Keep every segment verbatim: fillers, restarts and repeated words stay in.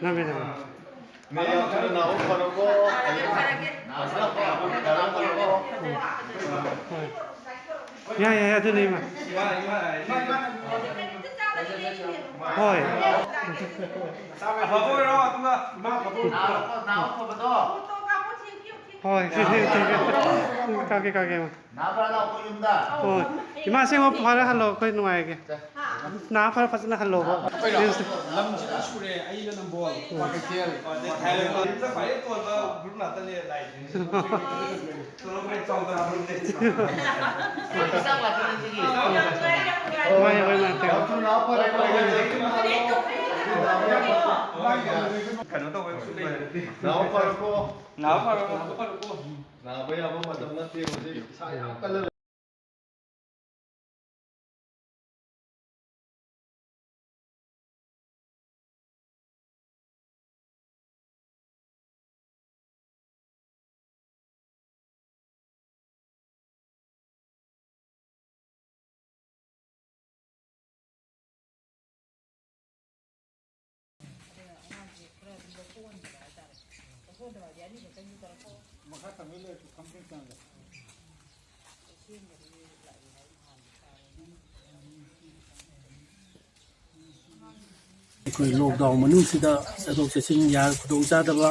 ꯅꯝꯃꯦ, ꯅꯝꯃꯦ꯫ ꯃꯌꯥꯝ ꯊꯨꯅ ꯅꯥꯕ ꯐꯔꯣꯀꯣ꯫ ꯍꯣꯏ꯫ ꯌꯥꯏ, ꯌꯥꯏ, ꯑꯗꯨꯅꯤ, ꯏꯃꯥ꯫ ꯍꯣꯏ꯫ ꯑꯐꯕ ꯑꯣꯏꯔꯣ, ꯑꯗꯨꯒ ꯏꯃꯥ ꯑꯐꯕ ꯑꯣꯏꯔꯣ꯫ ꯅꯥꯕ ꯐꯕꯗꯣ꯫ ꯍꯣꯏ, ꯁꯤ, ꯁꯤ, ꯁꯤ, ꯁꯤ꯫ ꯀꯛꯀꯦ, ꯀꯛꯀꯦ, ꯏꯃꯥ꯫ ꯅꯥꯕ꯭ꯔꯥ ꯂꯥꯛꯑꯣ ꯑꯩꯈꯣꯏ ꯌꯨꯝꯗ꯫ ꯍꯣꯏ꯫ ꯏꯃꯥ, ꯑꯁꯦꯡꯕ ꯐꯔ ꯍꯜꯂꯣ, ꯑꯩꯈꯣꯏ ꯅꯨꯡꯉꯥꯏꯔꯒꯦ꯫ ꯅꯥ ꯐꯔ ꯐꯖꯅ ꯍꯜꯂꯣꯕ꯫ ꯂꯝꯁꯤꯗ ꯁꯨꯔꯦ, ꯑꯩꯅ ꯅꯝꯕꯣꯜ꯫ ꯀ꯭ꯋꯥꯀꯩꯊꯦꯜ꯫ ꯑꯗꯩ ꯊꯥꯏꯂꯦꯟꯗ ꯈ꯭ꯋꯥꯏꯗꯩ ꯇꯣꯟꯕ group ꯉꯥꯛꯇꯅꯦ ꯂꯥꯛꯏꯁꯦ꯫ ꯇꯣꯂꯣꯞ ꯆꯥꯎꯗꯅ group ꯅꯦ꯫ ꯏꯆꯝ ꯉꯥꯛꯇꯅꯦ ꯁꯤꯗꯤ꯫ ꯍꯣꯏ, ꯍꯣꯏ, ꯃꯥ ꯌꯥꯝ ꯊꯨꯅ ꯅꯥꯕ ꯐꯔꯦ, ꯍꯣꯏ, ꯍꯣꯏ, ꯍꯣꯏ꯫ ꯀꯩꯅꯣ ꯇꯧꯕ ꯁꯨꯝ ꯂꯩꯔꯦ꯫ ꯅꯥꯕ ꯐꯔꯣꯀꯣ꯫ ꯅꯥꯕ ꯐꯔꯣꯀꯣ꯫ ꯅꯥꯕ ꯐꯔꯣꯀꯣ꯫ ꯅꯥꯕ ꯌꯥꯕ ꯃꯇꯝ ꯅꯠꯇꯦ ꯍꯧꯖꯤꯛ꯫ ꯏꯁꯥ ꯌꯥꯝ ꯀꯜꯂ ꯑꯩꯈꯣꯏ lockdown ꯃꯅꯨꯡꯁꯤꯗ ꯆꯠꯊꯣꯛ ꯆꯠꯁꯤꯟ ꯌꯥ-, ꯈꯨꯗꯣꯡꯆꯥꯗꯕ,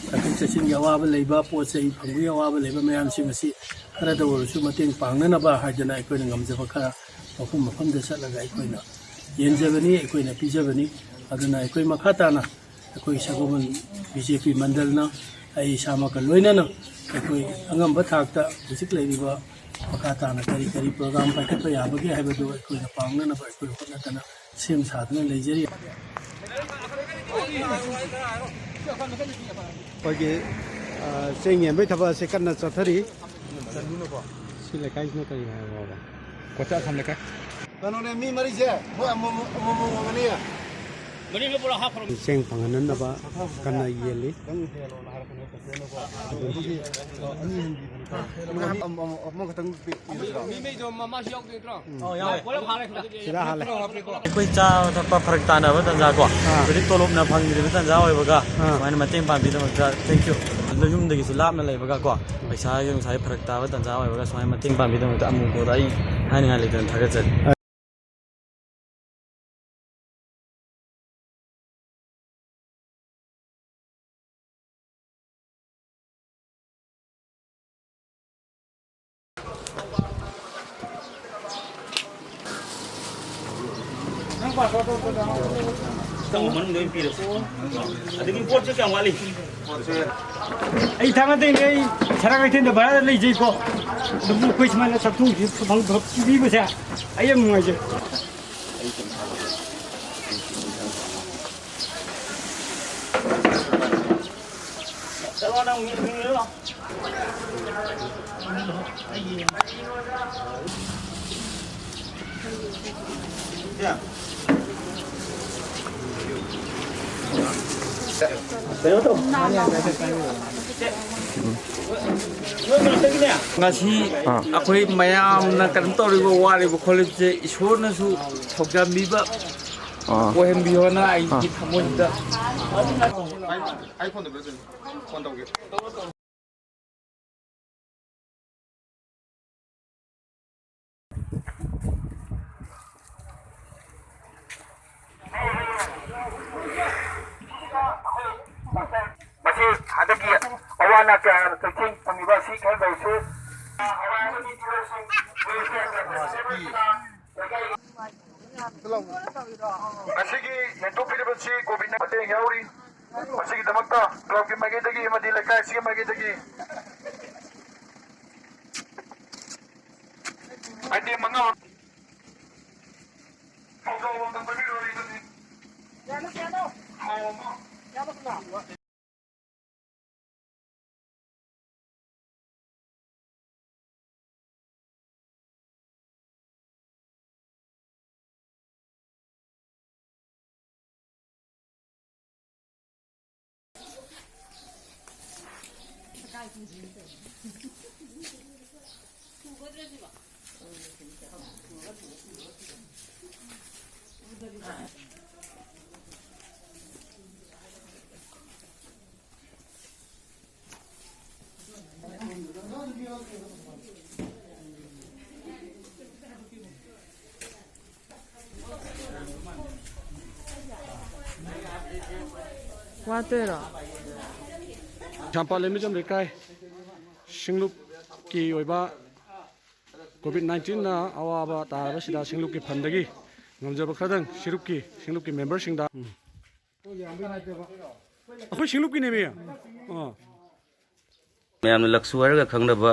ꯆꯠꯊꯣꯛ ꯆꯠꯁꯤꯟꯒꯤ ꯑꯋꯥꯕ ꯂꯩꯕ, ꯄꯣꯠ ꯆꯩ ꯐꯪꯕꯒꯤ ꯑꯋꯥꯕ ꯂꯩꯕ ꯃꯌꯥꯝꯁꯤꯡ ꯑꯁꯤ ꯈꯔꯗ ꯑꯣꯏꯔꯁꯨ ꯃꯇꯦꯡ ꯄꯥꯡꯅꯅꯕ ꯍꯥꯏꯗꯅ ꯑꯩꯈꯣꯏꯅ ꯉꯝꯖꯕ ꯈꯔ ꯃꯐꯝ ꯃꯐꯝꯗ ꯆꯠꯂꯒ ꯑꯩꯈꯣꯏꯅ ꯌꯦꯟꯖꯕꯅꯤ, ꯑꯩꯈꯣꯏꯅ ꯄꯤꯖꯕꯅꯤ꯫ ꯑꯗꯨꯅ ꯑꯩꯈꯣꯏ ꯃꯈꯥ ꯇꯥꯅ ꯑꯩꯈꯣꯏ ꯁꯒꯣꯜꯕꯟ ꯕꯤ ꯖꯦ ꯄꯤ ꯃꯟꯗꯜꯅ ꯑꯩ ꯏꯁꯥꯃꯛꯀ ꯂꯣꯏꯅꯅ ꯑꯩꯈꯣꯏ ꯑꯉꯝꯕ ꯊꯥꯛꯇ ꯍꯧꯖꯤꯛ ꯂꯩꯔꯤꯕ ꯃꯈꯥ ꯇꯥꯅ ꯀꯔꯤ ꯀꯔꯤ program ꯄꯥꯏꯈꯠꯄ ꯌꯥꯕꯒꯦ ꯍꯥꯏꯕꯗꯨ ꯑꯩꯈꯣꯏꯅ ꯄꯥꯡꯅꯅꯕ ꯑꯩꯈꯣꯏ ꯍꯣꯠꯅꯗꯅ ꯁꯦꯝ ꯁꯥꯗꯨꯅ ꯂꯩꯖꯔꯤ꯫ ꯑꯩꯈꯣꯏꯒꯤ, ꯑ, ꯆꯦꯡ ꯌꯦꯟꯕꯒꯤ ꯊꯕꯛ ꯑꯁꯤ ꯀꯟꯅ ꯆꯠꯊꯔꯤ꯫ ꯁꯤ ꯂꯩꯀꯥꯏꯁꯤꯅ ꯀꯔꯤ ꯍꯥꯏꯕ? ꯀꯣꯆꯥ ꯑꯁꯥꯝ ꯂꯩꯀꯥꯏ꯫ ꯀꯩꯅꯣꯅꯦ, ꯃꯤ ꯃꯔꯤꯁꯦ, ꯃꯣꯏ ꯑꯃꯃꯝ, ꯑꯃꯃꯝ ꯑꯣꯏꯒꯅꯤ꯫ ꯆꯦꯡ ꯐꯪꯍꯟꯅꯕ ꯀꯟꯅ ꯌꯦꯜꯂꯤ꯫ ꯑꯗꯨꯒꯤ ꯑꯅꯤ ꯍꯦꯟꯕꯤꯕꯅꯤꯀꯣ꯫ ꯑꯃ-, ꯑꯃ-, ꯑꯃꯈꯛꯇꯪ ꯄꯤ-, ꯄꯤꯔꯁꯤꯔꯣ? ꯃꯤꯃꯩꯗꯣ ꯃꯃꯥꯁꯨ ꯌꯥꯎꯗꯣꯏ ꯅꯠꯇ꯭ꯔꯣ? ꯑꯧ, ꯌꯥꯎꯋꯦ꯫ ꯄꯨꯂꯞ ꯍꯥꯜꯂꯦ ꯁꯤꯗ꯫ ꯁꯤꯗ ꯍꯥꯜꯂꯦ꯫ ꯑꯩꯈꯣꯏ ꯆꯥꯕ ꯊꯛꯄ ꯐꯔꯛ ꯇꯥꯅꯕ ꯇꯥꯟꯖꯥ ꯀꯣ꯫ ꯑꯥ꯫ ꯍꯧꯖꯤꯛ ꯇꯣꯂꯣꯞꯅ ꯐꯪꯗ꯭ꯔꯤꯕ ꯇꯥꯟꯖꯥ ꯑꯣꯏꯕꯒ ꯑꯥ꯫ ꯁꯨꯃꯥꯏꯅ ꯃꯇꯦꯡ ꯄꯥꯡꯕꯤꯗꯃꯛꯇ thank you꯫ ꯑꯗꯣ ꯌꯨꯝꯗꯒꯤꯁꯨ ꯂꯥꯞꯅ ꯂꯩꯕꯒ ꯀꯣ, ꯄꯩꯁꯥꯒꯤ ꯅꯨꯡꯁꯥꯒꯤ ꯐꯔꯛ ꯇꯥꯕ ꯇꯥꯟꯖꯥ ꯑꯣꯏꯕꯒ ꯁꯨꯃꯥꯏꯅ ꯃꯇꯦꯡ ꯄꯥꯡꯕꯤꯗꯃꯛꯇ ꯑꯃꯨꯛ ꯀꯣꯗ ꯑꯩ ꯍꯥꯏꯅꯤꯡꯉꯥꯏ ꯂꯩꯇꯅ ꯊꯥꯒꯠꯆꯔꯤ꯫ ꯅꯪ ꯄꯥꯁꯋꯥꯔꯗ ꯑꯝꯇ ꯆꯪꯉꯣ꯫ ꯆꯪꯉꯣ, ꯃꯅꯨꯡꯗ ꯑꯣꯏꯅ ꯄꯤꯔꯁꯤ꯫ ꯑꯗꯒꯤ ꯄꯣꯠꯁꯦ ꯀꯌꯥꯝ ꯋꯥꯠꯂꯤ? ꯑꯩ ꯊꯥꯡꯒꯗꯩꯅꯦ, ꯑꯩ ꯁꯔꯥ ꯀꯩꯊꯦꯜꯗ ꯚꯔꯥꯗ ꯂꯩꯖꯩꯀꯣ꯫ ꯑꯗꯨꯕꯨ ꯑꯩꯈꯣꯏ ꯁꯨꯃꯥꯏꯅ ꯆꯥꯛꯊꯣꯡꯁꯤ ꯐꯪ-, ꯄꯤꯕꯤꯕꯁꯦ ꯑꯩ ꯌꯥꯝ ꯅꯨꯡꯉꯥꯏꯖꯩ꯫ ꯆꯠꯂꯣ, ꯅꯪ ꯃꯤ ꯃꯤ ꯂꯣꯏ ꯂꯥꯛꯑꯣ꯫ ꯀꯩꯅꯣ ꯇꯧ꯫ ꯉꯁꯤ ꯑꯥ꯫ ꯑꯩꯈꯣꯏ ꯃꯌꯥꯝꯅ ꯀꯩꯅꯣ ꯇꯧꯔꯤꯕ, ꯋꯥꯔꯤꯕ ꯈꯣꯠꯂꯤꯕꯁꯦ ꯏꯁꯣꯔꯅꯁꯨ ꯊꯧꯖꯥꯟꯕꯤꯕ ꯑꯥ꯫ ꯑꯣꯏꯍꯟꯕꯤꯌꯣꯅ ꯑꯩꯒꯤ ꯑꯥ꯫ ꯊꯃꯣꯏꯁꯤꯗ꯫ ꯑꯩ ꯐꯣꯟꯗ ꯐꯣꯟ ꯇꯧꯒꯦ꯫ ꯃꯁꯤ ꯍꯟꯗꯛꯀꯤ ꯑꯋꯥ ꯑꯅꯥ ꯀꯌꯥ ꯆꯩꯊꯦꯡ ꯐꯪꯉꯤꯕ ꯑꯁꯤ ꯈꯪꯍꯟꯗꯧꯁꯤ꯫ ꯉꯁꯤꯒꯤ ꯌꯦꯟꯊꯣꯛꯄꯤꯔꯤꯕꯁꯤ ꯀꯣꯚꯤꯗꯅ ꯃꯇꯦꯡ ꯌꯥꯎꯔꯤ꯫ ꯃꯁꯤꯒꯤꯗꯃꯛꯇ ꯀ꯭ꯂꯕꯀꯤ ꯃꯥꯏꯀꯩꯗꯒꯤ ꯑꯃꯗꯤ ꯂꯩꯀꯥꯏ ꯑꯁꯤꯒꯤ ꯃꯥꯏꯀꯩꯗꯒꯤ item ꯃꯉꯥ ꯋꯥꯠꯇꯣꯏꯔꯣ? ꯀꯩꯁꯥꯝꯄꯥꯠ ꯂꯩꯃꯖꯝ ꯂꯩꯀꯥꯏ ꯁꯤꯡꯂꯨꯞꯀꯤ ꯑꯣꯏꯕ ꯀꯣꯚꯤꯗ ꯅꯥꯏꯟꯇꯤꯟꯅ ꯑꯋꯥꯕ ꯇꯥꯔꯕꯁꯤꯗ ꯁꯤꯡꯂꯨꯞꯀꯤ ꯐꯟꯗꯒꯤ ꯉꯝꯖꯕ ꯈꯔꯗꯪ ꯁꯤꯔꯨꯞꯀꯤ, ꯁꯤꯡꯂꯨꯞꯀꯤ ꯃꯦꯝꯕꯔꯁꯤꯡꯗ, ꯎꯝ꯫ ꯑꯩꯈꯣꯏ ꯁꯤꯡꯂꯨꯞꯀꯤꯅꯦꯃꯤ꯫ ꯑꯥ꯫ ꯃꯌꯥꯝꯅ ꯂꯛꯁꯨ ꯍꯥꯏꯔꯒ ꯈꯪꯅꯕ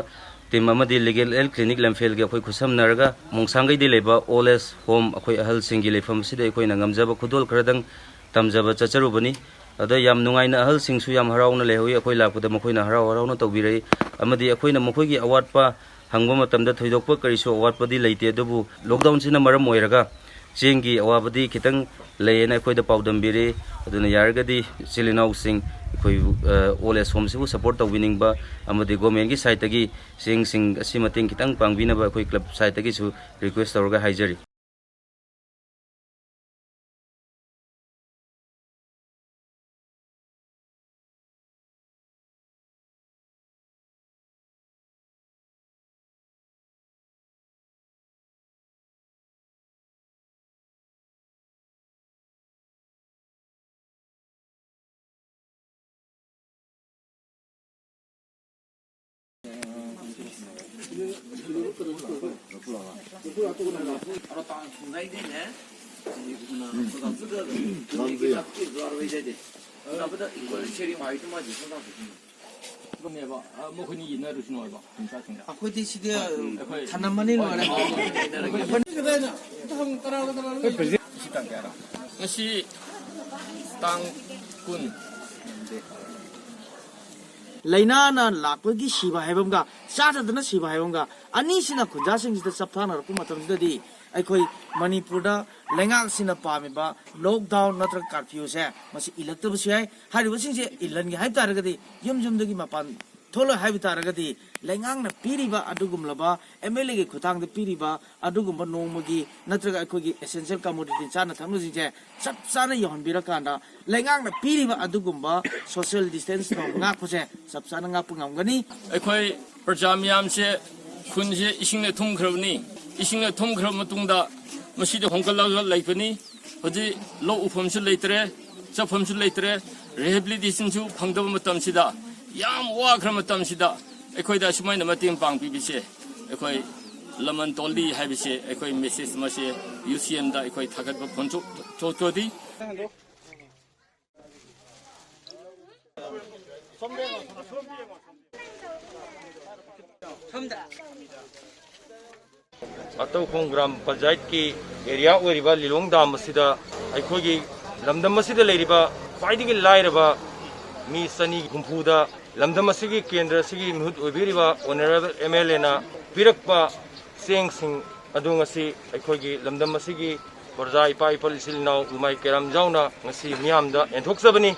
ꯇꯤꯝ ꯑꯃꯗꯤ ꯂꯤꯒꯦꯜ ꯑꯦꯜ ꯀ꯭ꯂꯤꯅꯤꯛ ꯂꯝꯐꯦꯜꯒꯤ ꯑꯩꯈꯣꯏ ꯈꯨꯠꯁꯝꯅꯔꯒ ꯃꯣꯡꯁꯥꯡꯒꯩꯗꯤ ꯂꯩꯕ ꯑꯣꯜ ꯑꯦꯖ ꯍꯣꯝ, ꯑꯩꯈꯣꯏ ꯑꯍꯜꯁꯤꯡꯒꯤ ꯂꯩꯐꯝ ꯑꯁꯤꯗ ꯑꯩꯈꯣꯏꯅ ꯉꯝꯖꯕ ꯈꯨꯗꯣꯜ ꯈꯔꯗꯪ ꯇꯝꯖꯕ ꯆꯠꯆꯔꯨꯕꯅꯤ꯫ ꯑꯗ ꯌꯥꯝ ꯅꯨꯡꯉꯥꯏꯅ ꯑꯍꯜꯁꯤꯡꯁꯨ ꯌꯥꯝ ꯍꯔꯥꯎꯅ ꯂꯩꯍꯧꯏ꯫ ꯑꯩꯈꯣꯏ ꯂꯥꯛꯄꯗ ꯃꯈꯣꯏꯅ ꯍꯔꯥꯎ ꯍꯔꯥꯎꯅ ꯇꯧꯕꯤꯔꯛꯏ꯫ ꯑꯃꯗꯤ ꯑꯩꯈꯣꯏꯅ ꯃꯈꯣꯏꯒꯤ ꯑꯋꯥꯠꯄ ꯍꯪꯕ ꯃꯇꯝꯗ ꯊꯣꯏꯗꯣꯛꯄ ꯀꯔꯤꯁꯨ ꯑꯋꯥꯠꯄꯗꯤ ꯂꯩꯇꯦ, ꯑꯗꯨꯕꯨ ꯂꯣꯛꯗꯥꯎꯟꯁꯤꯅ ꯃꯔꯝ ꯑꯣꯏꯔꯒ ꯆꯦꯡꯒꯤ ꯑꯋꯥꯕꯗꯤ ꯈꯤꯇꯪ ꯂꯩꯌꯦꯅ ꯑꯩꯈꯣꯏꯗ ꯄꯥꯎꯗꯝꯕꯤꯔꯛꯏ꯫ ꯑꯗꯨꯅ ꯌꯥꯔꯒꯗꯤ ꯏꯆꯤꯜ ꯏꯅꯥꯎꯁꯤꯡ, ꯑꯩꯈꯣꯏ, ꯑ, ꯑꯣꯜ ꯑꯦꯖ ꯍꯣꯝꯁꯤꯕꯨ ꯁꯄꯣꯔꯠ ꯇꯧꯕꯤꯅꯤꯡꯕ ꯑꯃꯗꯤ ꯒꯣꯔꯃꯦꯟꯒꯤ ꯁꯥꯏꯠꯇꯒꯤ ꯆꯦꯡꯁꯤꯡ ꯑꯁꯤ ꯃꯇꯦꯡ ꯈꯤꯇꯪ ꯄꯥꯡꯕꯤꯅꯕ ꯑꯩꯈꯣꯏ ꯀ꯭ꯂꯕ ꯁꯥꯏꯠꯇꯒꯤꯁꯨ ꯔꯤꯀ꯭ꯋꯦꯁ ꯇꯧꯔꯒ ꯍꯥꯏꯖꯔꯤ꯫ ꯅꯦꯕ, ꯑ, ꯃꯈꯣꯏꯅꯤ ꯌꯦꯟꯅꯔꯨꯁꯅꯣ ꯍꯥꯏꯕ, ꯃꯆꯥꯁꯤꯡꯗ꯫ ꯑꯩꯈꯣꯏꯗꯤ ꯁꯤꯗꯤ ꯑꯩꯈꯣꯏ ꯊꯅꯝꯃꯅꯤ ꯂꯣꯏꯔꯦ꯫ ꯁꯤ ꯇꯥꯡ ꯀꯌꯥꯔꯣ? ꯉꯁꯤ ꯇꯥꯡ ꯀꯨꯟ꯫ ꯂꯥꯏꯅꯥꯅ ꯂꯥꯛꯄꯒꯤ ꯁꯤꯕ ꯍꯥꯏꯕ ꯑꯃꯒ, ꯆꯥꯗꯗꯅ ꯁꯤꯕ ꯍꯥꯏꯕ ꯑꯃꯒ, ꯑꯅꯤꯁꯤꯅ ꯈꯨꯟꯖꯥꯁꯤꯡꯁꯤꯗ ꯆꯞꯊꯥꯅꯔꯛꯄ ꯃꯇꯝꯁꯤꯗꯗꯤ ꯑꯩꯈꯣꯏ ꯃꯅꯤꯄꯨꯔꯗ ꯂꯩꯉꯥꯛꯁꯤꯅ ꯄꯥꯝꯃꯤꯕ ꯂꯣꯛꯗꯥꯎꯟ ꯅꯠꯇ꯭ꯔꯒ ꯀꯥꯔꯐ꯭ꯌꯨꯁꯦ ꯃꯁꯤ ꯏꯜꯂꯛꯇꯕꯁꯨ ꯌꯥꯏ꯫ ꯍꯥꯏꯔꯤꯕꯁꯤꯡꯁꯦ ꯏꯜꯍꯟꯒꯦ ꯍꯥꯏꯕ ꯇꯥꯔꯒꯗꯤ ꯌꯨꯝ ꯌꯨꯝꯗꯒꯤ ꯃꯄꯥꯟ ꯊꯣꯛꯂꯣꯏ ꯍꯥꯏꯕ ꯇꯥꯔꯒꯗꯤ, ꯂꯩꯉꯥꯛꯅ ꯄꯤꯔꯤꯕ ꯑꯗꯨꯒꯨꯝꯂꯕ, ꯑꯦꯝ ꯑꯦꯜ ꯑꯦꯒꯤ ꯈꯨꯠꯊꯥꯡꯗ ꯄꯤꯔꯤꯕ ꯑꯗꯨꯒꯨꯝꯕ ꯅꯣꯡꯃꯒꯤ ꯅꯠꯇ꯭ꯔꯒ ꯑꯩꯈꯣꯏꯒꯤ essential commodity ꯆꯥꯅ ꯊꯛꯅꯕꯁꯤꯡꯁꯦ ꯆꯞ ꯆꯥꯅ ꯌꯧꯍꯟꯕꯤꯔꯀꯥꯟꯗ, ꯂꯩꯉꯥꯛꯅ ꯄꯤꯔꯤꯕ ꯑꯗꯨꯒꯨꯝꯕ social distance ꯅꯣꯡ ꯉꯥꯛꯄꯁꯦ ꯆꯞ ꯆꯥꯅ ꯉꯥꯛꯄ ꯉꯝꯒꯅꯤ꯫ ꯑꯩꯈꯣꯏ ꯄ꯭ꯔꯖꯥ ꯃꯤꯌꯥꯝꯁꯦ, ꯈꯨꯟꯁꯦ ꯏꯁꯤꯡꯅ ꯊꯨꯝꯈ꯭ꯔꯕꯅꯤ꯫ ꯏꯁꯤꯡꯅ ꯊꯨꯝꯈ꯭ꯔꯕ ꯃꯇꯨꯡꯗ ꯃꯁꯤꯗ ꯍꯣꯡꯒꯠꯂꯒ ꯂꯩꯕꯅꯤ꯫ ꯍꯧꯖꯤꯛ ꯂꯧ ꯎꯐꯝꯁꯨ ꯂꯩꯇ꯭ꯔꯦ, ꯆꯠꯐꯝꯁꯨ ꯂꯩꯇ꯭ꯔꯦ, rehabilitationꯁꯨ ꯐꯪꯗꯕ ꯃꯇꯝꯁꯤꯗ, ꯌꯥꯝ ꯋꯥꯈ꯭ꯔ ꯃꯇꯝꯁꯤꯗ ꯑꯩꯈꯣꯏꯗ ꯑꯁꯨꯃꯥꯏꯅ ꯃꯇꯦꯡ ꯄꯥꯡꯕꯤꯕꯁꯦ, ꯑꯩꯈꯣꯏ ꯂꯃꯟ ꯇꯣꯜꯂꯤ ꯍꯥꯏꯕꯁꯦ, ꯑꯩꯈꯣꯏ message ꯑꯃꯁꯦ U C Mꯗ ꯑꯩꯈꯣꯏ ꯊꯥꯒꯠꯄ ꯐꯣꯡꯗꯣꯛ-, ꯊꯣꯛꯆꯔꯤ꯫ ꯑꯇꯧꯈꯣꯡ ꯒ꯭ꯔꯥꯝ ꯄꯟꯆꯥꯌꯠꯀꯤ ꯑꯦꯔꯤꯌꯥ ꯑꯣꯏꯔꯤꯕ ꯂꯤꯂꯣꯡ ꯗꯥꯝ ꯑꯁꯤꯗ, ꯑꯩꯈꯣꯏꯒꯤ ꯂꯝꯗꯝ ꯑꯁꯤꯗ ꯂꯩꯔꯤꯕ ꯈ꯭ꯋꯥꯏꯗꯒꯤ ꯂꯥꯏꯔꯕ ꯃꯤ ꯆꯅꯤ ꯍꯨꯝꯐꯨꯗ ꯂꯝꯗꯝ ꯑꯁꯤꯒꯤ ꯀꯦꯟꯗ꯭ꯔ ꯑꯁꯤꯒꯤ ꯃꯤꯍꯨꯠ ꯑꯣꯏꯕꯤꯔꯤꯕ ꯑꯣꯅꯔꯦꯕꯜ ꯑꯦꯝ ꯑꯦꯜ ꯑꯦꯅ ꯄꯤꯔꯛꯄ ꯆꯦꯡꯁꯤꯡ ꯑꯗꯨ ꯉꯁꯤ ꯑꯩꯈꯣꯏꯒꯤ ꯂꯝꯗꯝ ꯑꯁꯤꯒꯤ ꯄ꯭ꯔꯖꯥ, ꯏꯄꯥ ꯏꯄꯜ, ꯏꯆꯤꯜ ꯏꯅꯥꯎ, ꯂꯨꯃꯥꯏ ꯀꯌꯥꯝ ꯌꯥꯎꯅ ꯉꯁꯤ ꯃꯤꯌꯥꯝꯗ ꯌꯦꯟꯊꯣꯛꯆꯕꯅꯤ꯫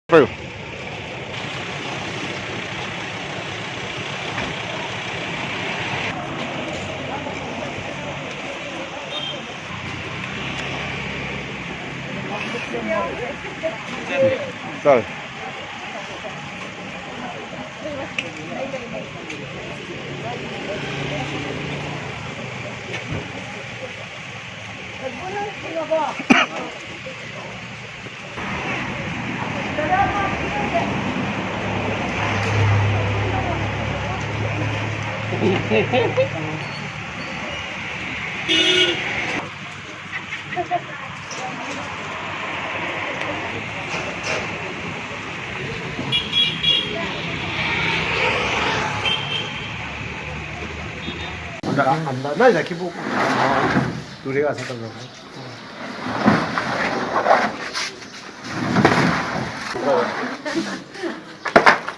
ꯄꯥꯏꯌꯨ꯫ ꯆꯥꯔꯦ꯫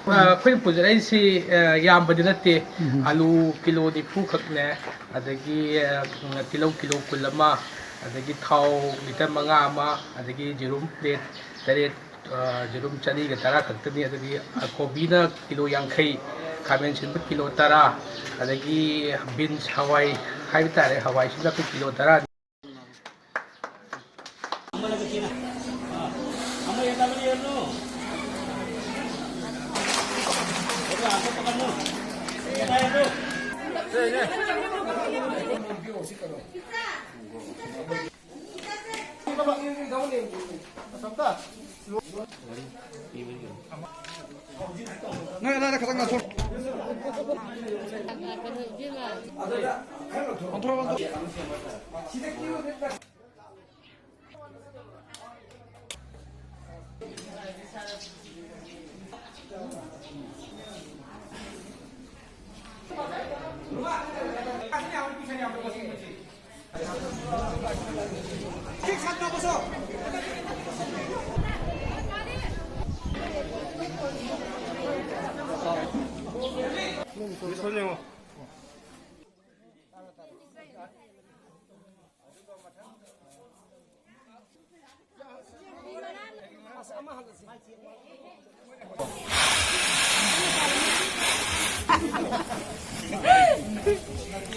ꯑꯩꯈꯣꯏꯅ ꯄꯨꯖꯔꯛꯏꯁꯤ, ꯑ, ꯌꯥꯝꯕꯗꯤ ꯅꯠꯇꯦ꯫ ꯎꯝ꯫ ꯑꯂꯨ ꯀꯤꯂꯣ ꯅꯤꯐꯨ ꯈꯛꯅꯦ, ꯑꯗꯒꯤ, ꯑ, ꯇꯤꯜꯍꯧ ꯀꯤꯂꯣ ꯀꯨꯟ ꯑꯃ, ꯑꯗꯒꯤ ꯊꯥꯎ ꯂꯤꯇꯔ ꯃꯉꯥ ꯑꯃ, ꯑꯗꯒꯤ ꯌꯦꯔꯨꯝ ꯄ꯭ꯂꯦꯠ ꯇꯔꯦꯠ, ꯑ, ꯌꯦꯔꯨꯝ ꯆꯅꯤꯒ ꯇꯔꯥ ꯈꯛꯇꯅꯤ꯫ ꯑꯗꯒꯤ, ꯑ, ꯀꯣꯕꯤꯅ ꯀꯤꯂꯣ ꯌꯥꯡꯈꯩ, ꯈꯥꯃꯦꯟ ꯑꯁꯤꯟꯕ ꯀꯤꯂꯣ ꯇꯔꯥ, ꯑꯗꯒꯤ ꯕꯤꯟꯁ ꯍꯋꯥꯏ ꯍꯥꯏꯕ ꯇꯥꯔꯦ, ꯍꯋꯥꯏꯁꯤꯅ ꯑꯩꯈꯣꯏ ꯀꯤꯂꯣ ꯇꯔꯥ꯫ ꯅꯣꯏ ꯑꯗꯥꯏꯗ ꯈꯤꯇꯪ ꯉꯥꯛꯊꯣꯛ꯫ ꯑꯣꯟꯊꯣꯔꯛꯑꯣ, ꯑꯣꯟꯊꯣꯔꯛꯑꯣ꯫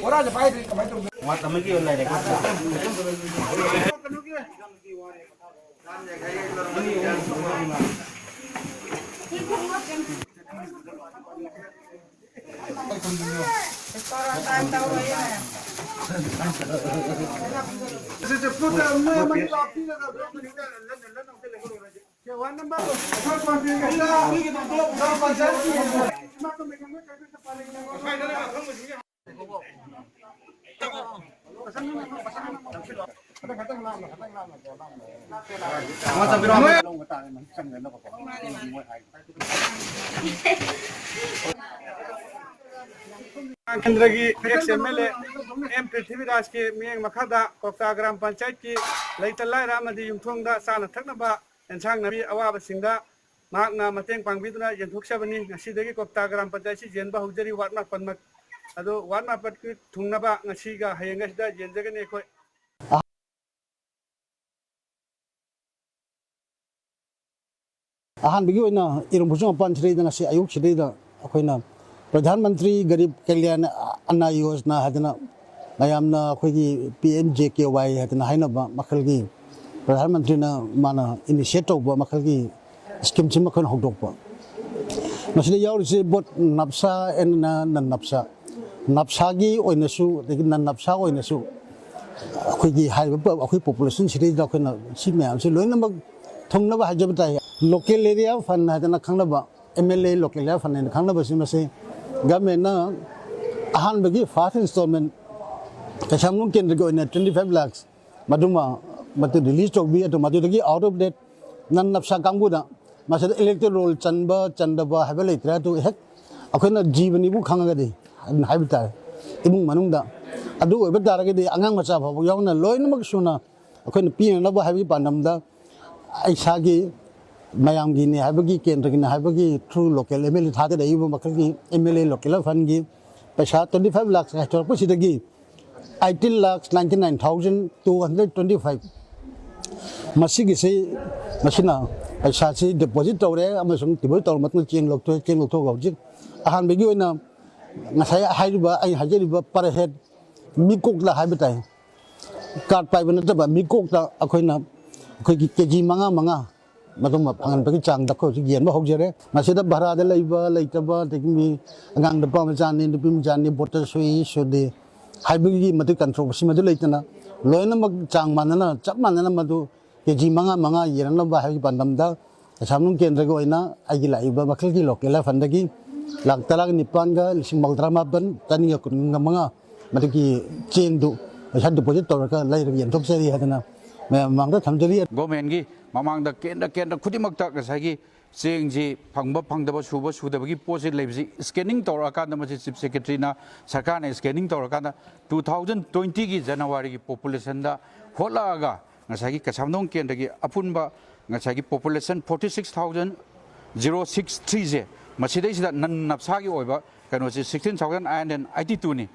ꯕꯣꯔꯥꯁꯦ ꯄꯥꯏꯗ꯭ꯔꯗꯤ ꯀꯃꯥꯏꯅ ꯇꯧꯅꯤ? ꯃꯇꯝ ꯑꯃꯒꯤ ꯑꯣꯏꯅ ꯂꯩꯔꯦꯀꯣ꯫ ꯀꯦꯟꯗ꯭ꯔꯒꯤ ex M L A M ꯄ꯭ꯔꯤꯊꯤꯕꯤꯔꯥꯖꯀꯤ ꯃꯤꯠꯌꯦꯡ ꯃꯈꯥꯗ ꯀ꯭ꯋꯥꯛꯇꯥ ꯒ꯭ꯔꯥꯝ ꯄꯟꯆꯥꯌꯠꯀꯤ ꯂꯩꯇ ꯂꯥꯏꯔ ꯑꯃꯗꯤ ꯌꯨꯝꯊꯣꯡꯗ ꯆꯥꯅ ꯊꯛꯅꯕ ꯑꯦꯟꯁꯥꯡ ꯅꯥꯄꯤ ꯑꯋꯥꯕꯁꯤꯡꯗ ꯃꯍꯥꯛꯅ ꯃꯇꯦꯡ ꯄꯥꯡꯕꯤꯗꯨꯅ ꯌꯦꯟꯊꯣꯛꯆꯕꯅꯤ꯫ ꯉꯁꯤꯗꯒꯤ ꯀ꯭ꯋꯥꯛꯇꯥ ꯒ꯭ꯔꯥꯝ ꯄꯟꯆꯥꯌꯠꯁꯤ ꯌꯦꯟꯕ ꯍꯧꯖꯔꯤ꯫ ꯋꯥꯔꯗ ꯃꯥꯄꯟꯃꯛ ꯑꯗꯨ ꯋꯥꯔꯗ ꯃꯥꯄꯟꯒꯤ ꯊꯨꯡꯅꯕ ꯉꯁꯤꯒ ꯍꯌꯦꯡꯒꯁꯤꯗ ꯌꯦꯟꯖꯒꯅꯤ ꯑꯩꯈꯣꯏ꯫ ꯑꯍꯥꯟꯕꯒꯤ ꯑꯣꯏꯅ ꯏꯔꯨꯝ ꯈꯨꯁꯨ ꯃꯄꯥꯟ ꯁꯤꯗꯩꯗ ꯉꯁꯤ ꯑꯌꯨꯛ ꯁꯤꯗꯩꯗ ꯑꯩꯈꯣꯏꯅ ꯄ꯭ꯔꯙꯥꯟ ꯃꯟꯇ꯭ꯔꯤ ꯒꯔꯤꯕ ꯀꯜꯌꯥꯟ ꯑꯟꯅ ꯌꯣꯖꯅꯥ ꯍꯥꯏꯗꯅ ꯃꯌꯥꯝꯅ ꯑꯩꯈꯣꯏꯒꯤ P M J K Y ꯍꯥꯏꯗꯅ ꯍꯥꯏꯅꯕ ꯃꯈꯜꯒꯤ ꯄ꯭ꯔꯙꯥꯟ ꯃꯟꯇ꯭ꯔꯤꯅ ꯃꯥꯅ ꯏꯅꯤꯁꯤꯌꯦꯠ ꯇꯧꯕ ꯃꯈꯜꯒꯤ ꯁ꯭ꯀꯤꯝꯁꯤꯃ ꯑꯩꯈꯣꯏꯅ ꯍꯧꯗꯣꯛꯄ꯫ ꯃꯁꯤꯗ ꯌꯥꯎꯔꯤꯁꯦ ꯕꯣꯠ ꯅꯞꯁꯥ ꯑꯦꯟ ꯅꯟ ꯅꯞꯁꯥ, ꯅꯞꯁꯥꯒꯤ ꯑꯣꯏꯅꯁꯨ ꯑꯗꯒꯤ ꯅꯟ ꯅꯞꯁꯥ ꯑꯣꯏꯅꯁꯨ ꯑꯩꯈꯣꯏꯒꯤ ꯍꯥꯏꯔꯤꯕ ꯄ-, ꯑꯩꯈꯣꯏ ꯄꯣꯄꯨꯂꯦꯁꯟ ꯁꯤꯗꯩꯗ ꯑꯩꯈꯣꯏꯅ ꯁꯤ ꯃꯌꯥꯝꯁꯤ ꯂꯣꯏꯅꯃꯛ ꯊꯨꯡꯅꯕ ꯍꯥꯏꯖꯕ ꯇꯥꯏ꯫ ꯂꯣꯀꯦꯜ ꯑꯦꯔꯤꯌꯥ ꯐꯟ ꯍꯥꯏꯗꯅ ꯈꯪꯅꯕ, M L A local area fund ꯍꯥꯏꯅ ꯈꯪꯅꯕꯁꯤ ꯃꯁꯤ ꯒꯃꯦꯟꯅ ꯑꯍꯥꯟꯕꯒꯤ ꯐꯥꯔꯁ ꯏꯟꯁꯇꯣꯜꯃꯦꯟ ꯀꯩꯁꯥꯝꯊꯣꯡ ꯀꯦꯟꯗ꯭ꯔꯒꯤ ꯑꯣꯏꯅ twenty five lakhs ꯃꯗꯨꯃ ꯃꯗꯨ ꯔꯤꯂꯤꯖ ꯇꯧꯕꯤ꯫ ꯑꯗꯨ ꯃꯗꯨꯗꯒꯤ ꯑꯥꯎꯠ ꯑꯣꯐ ꯗꯦꯠ ꯅꯟ ꯅꯞꯁꯥ ꯀꯥꯡꯕꯨꯗ ꯃꯁꯤꯗ ꯏꯂꯦꯛꯇꯣꯔꯦꯜ ꯔꯣꯜ ꯆꯟꯕ ꯆꯟꯗꯕ ꯍꯥꯏꯕ ꯂꯩꯇ꯭ꯔꯦ꯫ ꯑꯗꯨ ꯍꯦꯛ ꯑꯩꯈꯣꯏꯅ ꯖꯤꯕꯅꯤꯕꯨ ꯈꯪꯉꯒꯗꯤ ꯑꯗꯨꯝ ꯍꯥꯏꯕ ꯇꯥꯔꯦ, ꯏꯃꯨꯡ ꯃꯅꯨꯡꯗ ꯑꯗꯨ ꯑꯣꯏꯕ ꯇꯥꯔꯒꯗꯤ ꯑꯉꯥꯡ ꯃꯆꯥ ꯐꯥꯎꯕ ꯌꯥꯎꯅ ꯂꯣꯏꯅꯃꯛ ꯁꯨꯅ ꯑꯩꯈꯣꯏꯅ ꯄꯤꯅꯅꯕ ꯍꯥꯏꯕꯒꯤ ꯄꯥꯟꯗꯝꯗ ꯏꯁꯥꯒꯤ ꯃꯌꯥꯝꯒꯤꯅꯤ ꯍꯥꯏꯕꯒꯤ ꯀꯦꯟꯗ꯭ꯔꯒꯤꯅꯤ ꯍꯥꯏꯕꯒꯤ through local M L A ꯊꯥꯗꯔꯛꯏꯕ ꯃꯈꯜꯒꯤ ꯑꯦꯝ ꯑꯦꯜ ꯑꯦ ꯂꯣꯀꯦꯜ ꯐꯟꯒꯤ ꯄꯩꯁꯥ twenty five lakhs ꯀꯥꯏꯊꯣꯔꯛꯄꯁꯤꯗꯒꯤ eighteen lakhs ninety nine thousand two hundred twenty five ꯃꯁꯤꯒꯤꯁꯤ ꯃꯁꯤꯅ ꯄꯩꯁꯥꯁꯤ ꯗꯤꯄꯣꯖꯤꯠ ꯇꯧꯔꯦ ꯑꯃꯁꯨꯡ ꯗꯤꯄꯣꯖꯤꯠ ꯇꯧꯔꯕ ꯃꯇꯨꯡꯗ ꯆꯦꯡ ꯂꯧꯊꯣꯛꯑꯦ꯫ ꯆꯦꯡ ꯂꯧꯊꯣꯛꯑꯒ ꯍꯧꯖꯤꯛ ꯑꯍꯥꯟꯕꯒꯤ ꯑꯣꯏꯅ ꯉꯁꯥꯏ ꯍꯥꯏꯔꯤꯕ, ꯑꯩ ꯍꯥꯏꯖꯔꯤꯕ per head ꯃꯤꯀꯣꯛꯂ ꯍꯥꯏꯕ ꯇꯥꯏ, ꯀꯥꯔꯗ ꯄꯥꯏꯕ ꯅꯠꯇꯕ ꯃꯤꯀꯣꯛꯇ ꯑꯩꯈꯣꯏꯅ, ꯑꯩꯈꯣꯏꯒꯤ ꯀꯦ ꯖꯤ ꯃꯉꯥ ꯃꯉꯥ ꯃꯗꯨꯃ ꯐꯪꯍꯟꯕꯒꯤ ꯆꯥꯡꯗ ꯑꯩꯈꯣꯏ ꯍꯧꯖꯤꯛ ꯌꯦꯟꯕ ꯍꯧꯖꯔꯦ꯫ ꯃꯁꯤꯗ ꯚꯔꯥꯗ ꯂꯩꯕ ꯂꯩꯇꯕ, ꯑꯗꯒꯤ ꯃꯤ ꯑꯉꯥꯡ ꯅꯨꯄꯥ ꯃꯆꯥꯅꯤ, ꯅꯨꯄꯤ ꯃꯆꯥꯅꯤ, ꯚꯣꯇꯔ ꯁꯨꯏ ꯁꯨꯗꯦ ꯍꯥꯏꯕꯒꯤ ꯃꯗꯨ ꯀꯟꯇ꯭ꯔꯣꯚꯔꯁꯤ ꯃꯗꯨ ꯂꯩꯇꯅ, ꯂꯣꯏꯅꯃꯛ ꯆꯥꯡ ꯃꯥꯟꯅꯅ, ꯆꯞ ꯃꯥꯟꯅꯅ ꯃꯗꯨ ꯀꯦ ꯖꯤ ꯃꯉꯥ ꯃꯉꯥ ꯌꯦꯟꯅꯅꯕ ꯍꯥꯏꯕꯒꯤ ꯄꯥꯟꯗꯝꯗ ꯀꯩꯁꯥꯝꯊꯣꯡ ꯀꯦꯟꯗ꯭ꯔꯒꯤ ꯑꯣꯏꯅ ꯑꯩꯒꯤ ꯂꯥꯛꯏꯕ ꯃꯈꯜꯒꯤ ꯂꯣꯀꯦꯜ ꯐꯟꯗꯒꯤ ꯂꯥꯈ ꯇꯔꯥꯒ ꯅꯤꯄꯥꯟꯒ ꯂꯤꯁꯤꯡ ꯃꯧꯗ꯭ꯔꯥ ꯃꯥꯄꯟ ꯆꯅꯤꯒ ꯀꯨꯟꯒ ꯃꯉꯥ ꯃꯗꯨꯒꯤ ꯆꯦꯡꯗꯨ ꯄꯩꯁꯥ ꯗꯤꯄꯣꯖꯤꯠ ꯇꯧꯔꯒ ꯂꯩꯔꯒ ꯌꯦꯟꯊꯣꯛꯆꯔꯤ ꯍꯥꯏꯗꯅ ꯃꯌꯥꯝ ꯃꯃꯥꯡꯗ ꯊꯝꯖꯔꯤ꯫ ꯒꯣꯔꯃꯦꯟꯒꯤ ꯃꯃꯥꯡꯗ ꯀꯦꯟꯗ꯭ꯔ ꯀꯦꯟꯗ꯭ꯔ ꯈꯨꯗꯤꯡꯃꯛꯇ ꯉꯁꯥꯏꯒꯤ ꯆꯦꯡꯁꯤ ꯐꯪꯕ ꯐꯪꯗꯕ, ꯁꯨꯕ ꯁꯨꯗꯕꯒꯤ ꯄꯣꯠꯁꯤ ꯂꯩꯕꯁꯤ ꯁ꯭ꯀꯦꯅꯤꯡ ꯇꯧꯔꯛꯑꯀꯥꯟꯗ, ꯃꯁꯤ ꯆꯤꯐ ꯁꯦꯀ꯭ꯔꯦꯇꯔꯤꯅ, ꯁꯔꯀꯥꯔꯅ ꯁ꯭ꯀꯦꯅꯤꯡ ꯇꯧꯔꯀꯥꯟꯗ two thousand twenty ꯒꯤ ꯖꯅꯋꯥꯔꯤꯒꯤ ꯄꯣꯄꯨꯂꯦꯁꯟꯗ ꯍꯣꯠꯂꯛꯑꯒ ꯉꯁꯥꯏꯒꯤ ꯀꯩꯁꯥꯝꯊꯣꯡ ꯀꯦꯟꯗ꯭ꯔꯒꯤ ꯑꯄꯨꯟꯕ ꯉꯁꯥꯏꯒꯤ population forty six thousand zero six three ꯁꯦ, ꯃꯁꯤꯗꯩꯁꯤꯗ ꯅꯟ ꯅꯞꯁꯥꯒꯤ ꯑꯣꯏꯕ ꯀꯩꯅꯣꯁꯤ sixteen thousand eight hundred eighty two ꯅꯤ꯫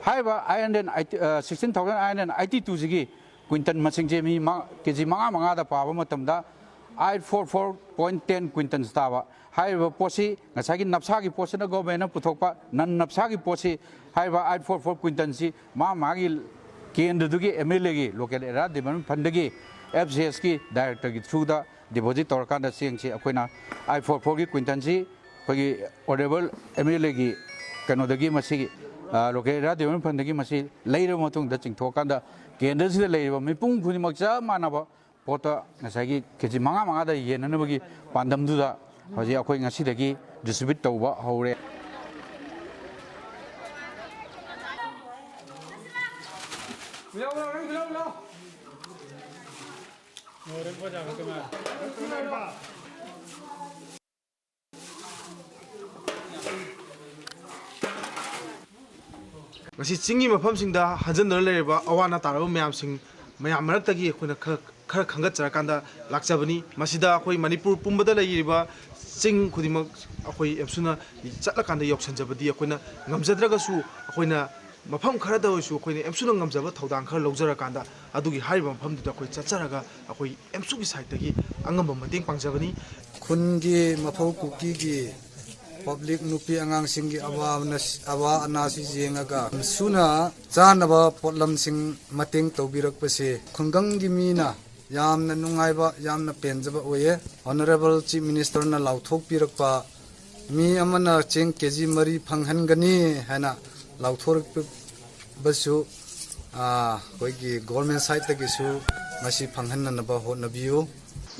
ꯍꯥꯏꯔꯤꯕ eight hundred eighty, ꯑ, sixteen thousand eight hundred eighty two ꯁꯤꯒꯤ ꯀ꯭ꯋꯤꯟꯇꯜ ꯃꯁꯤꯡꯁꯦ ꯃꯤ ꯃ-, ꯀꯦ ꯖꯤ ꯃꯉꯥ ꯃꯉꯥꯗ ꯄꯥꯕ ꯃꯇꯝꯗ eight four four point ten quintals ꯇꯥꯕ꯫ ꯍꯥꯏꯔꯤꯕ ꯄꯣꯠꯁꯤ ꯉꯁꯥꯏꯒꯤ ꯅꯞꯁꯥꯒꯤ ꯄꯣꯠꯁꯤꯅ ꯒꯣꯔꯃꯦꯟꯅ ꯄꯨꯊꯣꯛꯄ, ꯅꯟ ꯅꯞꯁꯥꯒꯤ ꯄꯣꯠꯁꯤ, ꯍꯥꯏꯔꯤꯕ eight four four quintals ꯁꯤ ꯃꯥ ꯃꯥꯒꯤ ꯀꯦꯟꯗ꯭ꯔꯗꯨꯒꯤ ꯑꯦꯝ ꯑꯦꯜ ꯑꯦꯒꯤ ꯂꯣꯀꯦꯜ ꯑꯦꯔꯤꯌꯥ ꯗꯤꯕꯂꯞꯃꯦꯟ ꯐꯟꯗꯒꯤ, ꯑꯦꯐ ꯁꯤ ꯑꯦꯁꯀꯤ ꯗꯥꯏꯔꯦꯛꯇꯔꯒꯤ ꯊ꯭ꯔꯨꯗ ꯗꯤꯄꯣꯖꯤꯠ ꯇꯧꯔꯀꯥꯟꯗ ꯆꯦꯡꯁꯤ ꯑꯩꯈꯣꯏꯅ eight four four ꯒꯤ ꯀ꯭ꯋꯤꯟꯇꯜꯁꯤ ꯑꯩꯈꯣꯏꯒꯤ ꯑꯣꯅꯔꯦꯕꯜ ꯑꯦꯝ ꯑꯦꯜ ꯑꯦꯒꯤ ꯀꯩꯅꯣꯗꯒꯤ ꯃꯁꯤꯒꯤ, ꯑ, ꯂꯣꯀꯦꯜ ꯑꯦꯔꯤꯌꯥ ꯗꯤꯕꯂꯞꯃꯦꯟ ꯐꯟꯗꯒꯤ ꯃꯁꯤ ꯂꯩꯔꯕ ꯃꯇꯨꯡꯗ ꯆꯤꯡꯊꯣꯛꯑꯀꯥꯟꯗ ꯀꯦꯟꯗ꯭ꯔꯁꯤꯗ ꯂꯩꯔꯤꯕ ꯃꯤꯄꯨꯝ ꯈꯨꯗꯤꯡꯃꯛ ꯆꯞ ꯃꯥꯟꯅꯕ ꯄꯣꯠꯇ ꯉꯁꯥꯏꯒꯤ ꯀꯦ ꯖꯤ ꯃꯉꯥ ꯃꯉꯥꯗ ꯌꯦꯟꯅꯅꯕꯒꯤ ꯄꯥꯟꯗꯝꯗꯨꯗ ꯍꯧꯖꯤꯛ ꯑꯩꯈꯣꯏ ꯉꯁꯤꯗꯒꯤ ꯗꯤꯁꯇ꯭ꯔꯤꯕ꯭ꯌꯨꯠ ꯇꯧꯕ ꯍꯧꯔꯦ꯫ ꯉꯁꯤ ꯆꯤꯡꯒꯤ ꯃꯐꯝꯁꯤꯡꯗ ꯍꯟꯖꯟꯗꯨꯅ ꯂꯩꯔꯤꯕ ꯑꯋꯥ ꯑꯅꯥ ꯇꯥꯔꯕ ꯃꯌꯥꯝꯁꯤꯡ, ꯃꯌꯥꯝ ꯃꯔꯛꯇꯒꯤ ꯑꯩꯈꯣꯏꯅ ꯈꯔ, ꯈꯔ ꯈꯟꯒꯠꯆꯔꯀꯥꯟꯗ ꯂꯥꯛꯆꯕꯅꯤ꯫ ꯃꯁꯤꯗ ꯑꯩꯈꯣꯏ ꯃꯅꯤꯄꯨꯔ ꯄꯨꯝꯕꯗ ꯂꯩꯔꯤꯕ ꯆꯤꯡ ꯈꯨꯗꯤꯡꯃꯛ ꯑꯩꯈꯣꯏ ꯑꯦꯞꯁꯨꯅ ꯆꯠꯂꯀꯥꯟꯗ ꯌꯧꯁꯤꯟꯖꯕꯗꯤ ꯑꯩꯈꯣꯏꯅ ꯉꯝꯖꯗ꯭ꯔꯒꯁꯨ, ꯑꯩꯈꯣꯏꯅ ꯃꯐꯝ ꯈꯔꯗ ꯑꯣꯏꯔꯁꯨ ꯑꯩꯈꯣꯏꯅ ꯑꯦꯝꯁꯨꯅ ꯉꯝꯖꯕ ꯊꯧꯗꯥꯡ ꯈꯔ ꯂꯧꯖꯔꯀꯥꯟꯗ, ꯑꯗꯨꯒꯤ ꯍꯥꯏꯔꯤꯕ ꯃꯐꯝꯗꯨꯗ ꯑꯩꯈꯣꯏ ꯆꯠꯆꯔꯒ ꯑꯩꯈꯣꯏ ꯑꯦꯝꯁꯨꯒꯤ ꯁꯥꯏꯠꯇꯒꯤ ꯑꯉꯝꯕ ꯃꯇꯦꯡ ꯄꯥꯡꯖꯕꯅꯤ꯫ ꯈꯨꯟꯒꯤ ꯃꯐꯧ ꯀꯨꯀꯤꯒꯤ ꯄꯕ꯭ꯂꯤꯛ ꯅꯨꯄꯤ ꯑꯉꯥꯡꯁꯤꯡꯒꯤ ꯑꯋꯥ ꯑꯅꯥ-, ꯑꯋꯥ ꯑꯅꯥꯁꯤ ꯌꯦꯡꯉꯒ ꯑꯦꯝꯁꯨꯅ ꯆꯥꯅꯕ ꯄꯣꯠꯂꯝꯁꯤꯡ ꯃꯇꯦꯡ ꯇꯧꯕꯤꯔꯛꯄꯁꯦ ꯈꯨꯡꯒꯪꯒꯤ ꯃꯤꯅ ꯌꯥꯝꯅ ꯅꯨꯡꯉꯥꯏꯕ, ꯌꯥꯝꯅ ꯄꯦꯟꯖꯕ ꯑꯣꯏꯌꯦ꯫ Honourable Chief Minister ꯅ ꯂꯥꯎꯊꯣꯛꯄꯤꯔꯛꯄ, ꯃꯤ ꯑꯃꯅ ꯆꯦꯡ ꯀꯦ ꯖꯤ ꯃꯔꯤ ꯐꯪꯍꯟꯒꯅꯤ ꯍꯥꯏꯅ ꯂꯥꯎꯊꯣꯔꯛꯄꯁꯨ, ꯑꯥ, ꯑꯩꯈꯣꯏꯒꯤ government side ꯇꯒꯤꯁꯨ ꯃꯁꯤ ꯐꯪꯍꯟꯅꯅꯕ ꯍꯣꯠꯅꯕꯤꯌꯨ꯫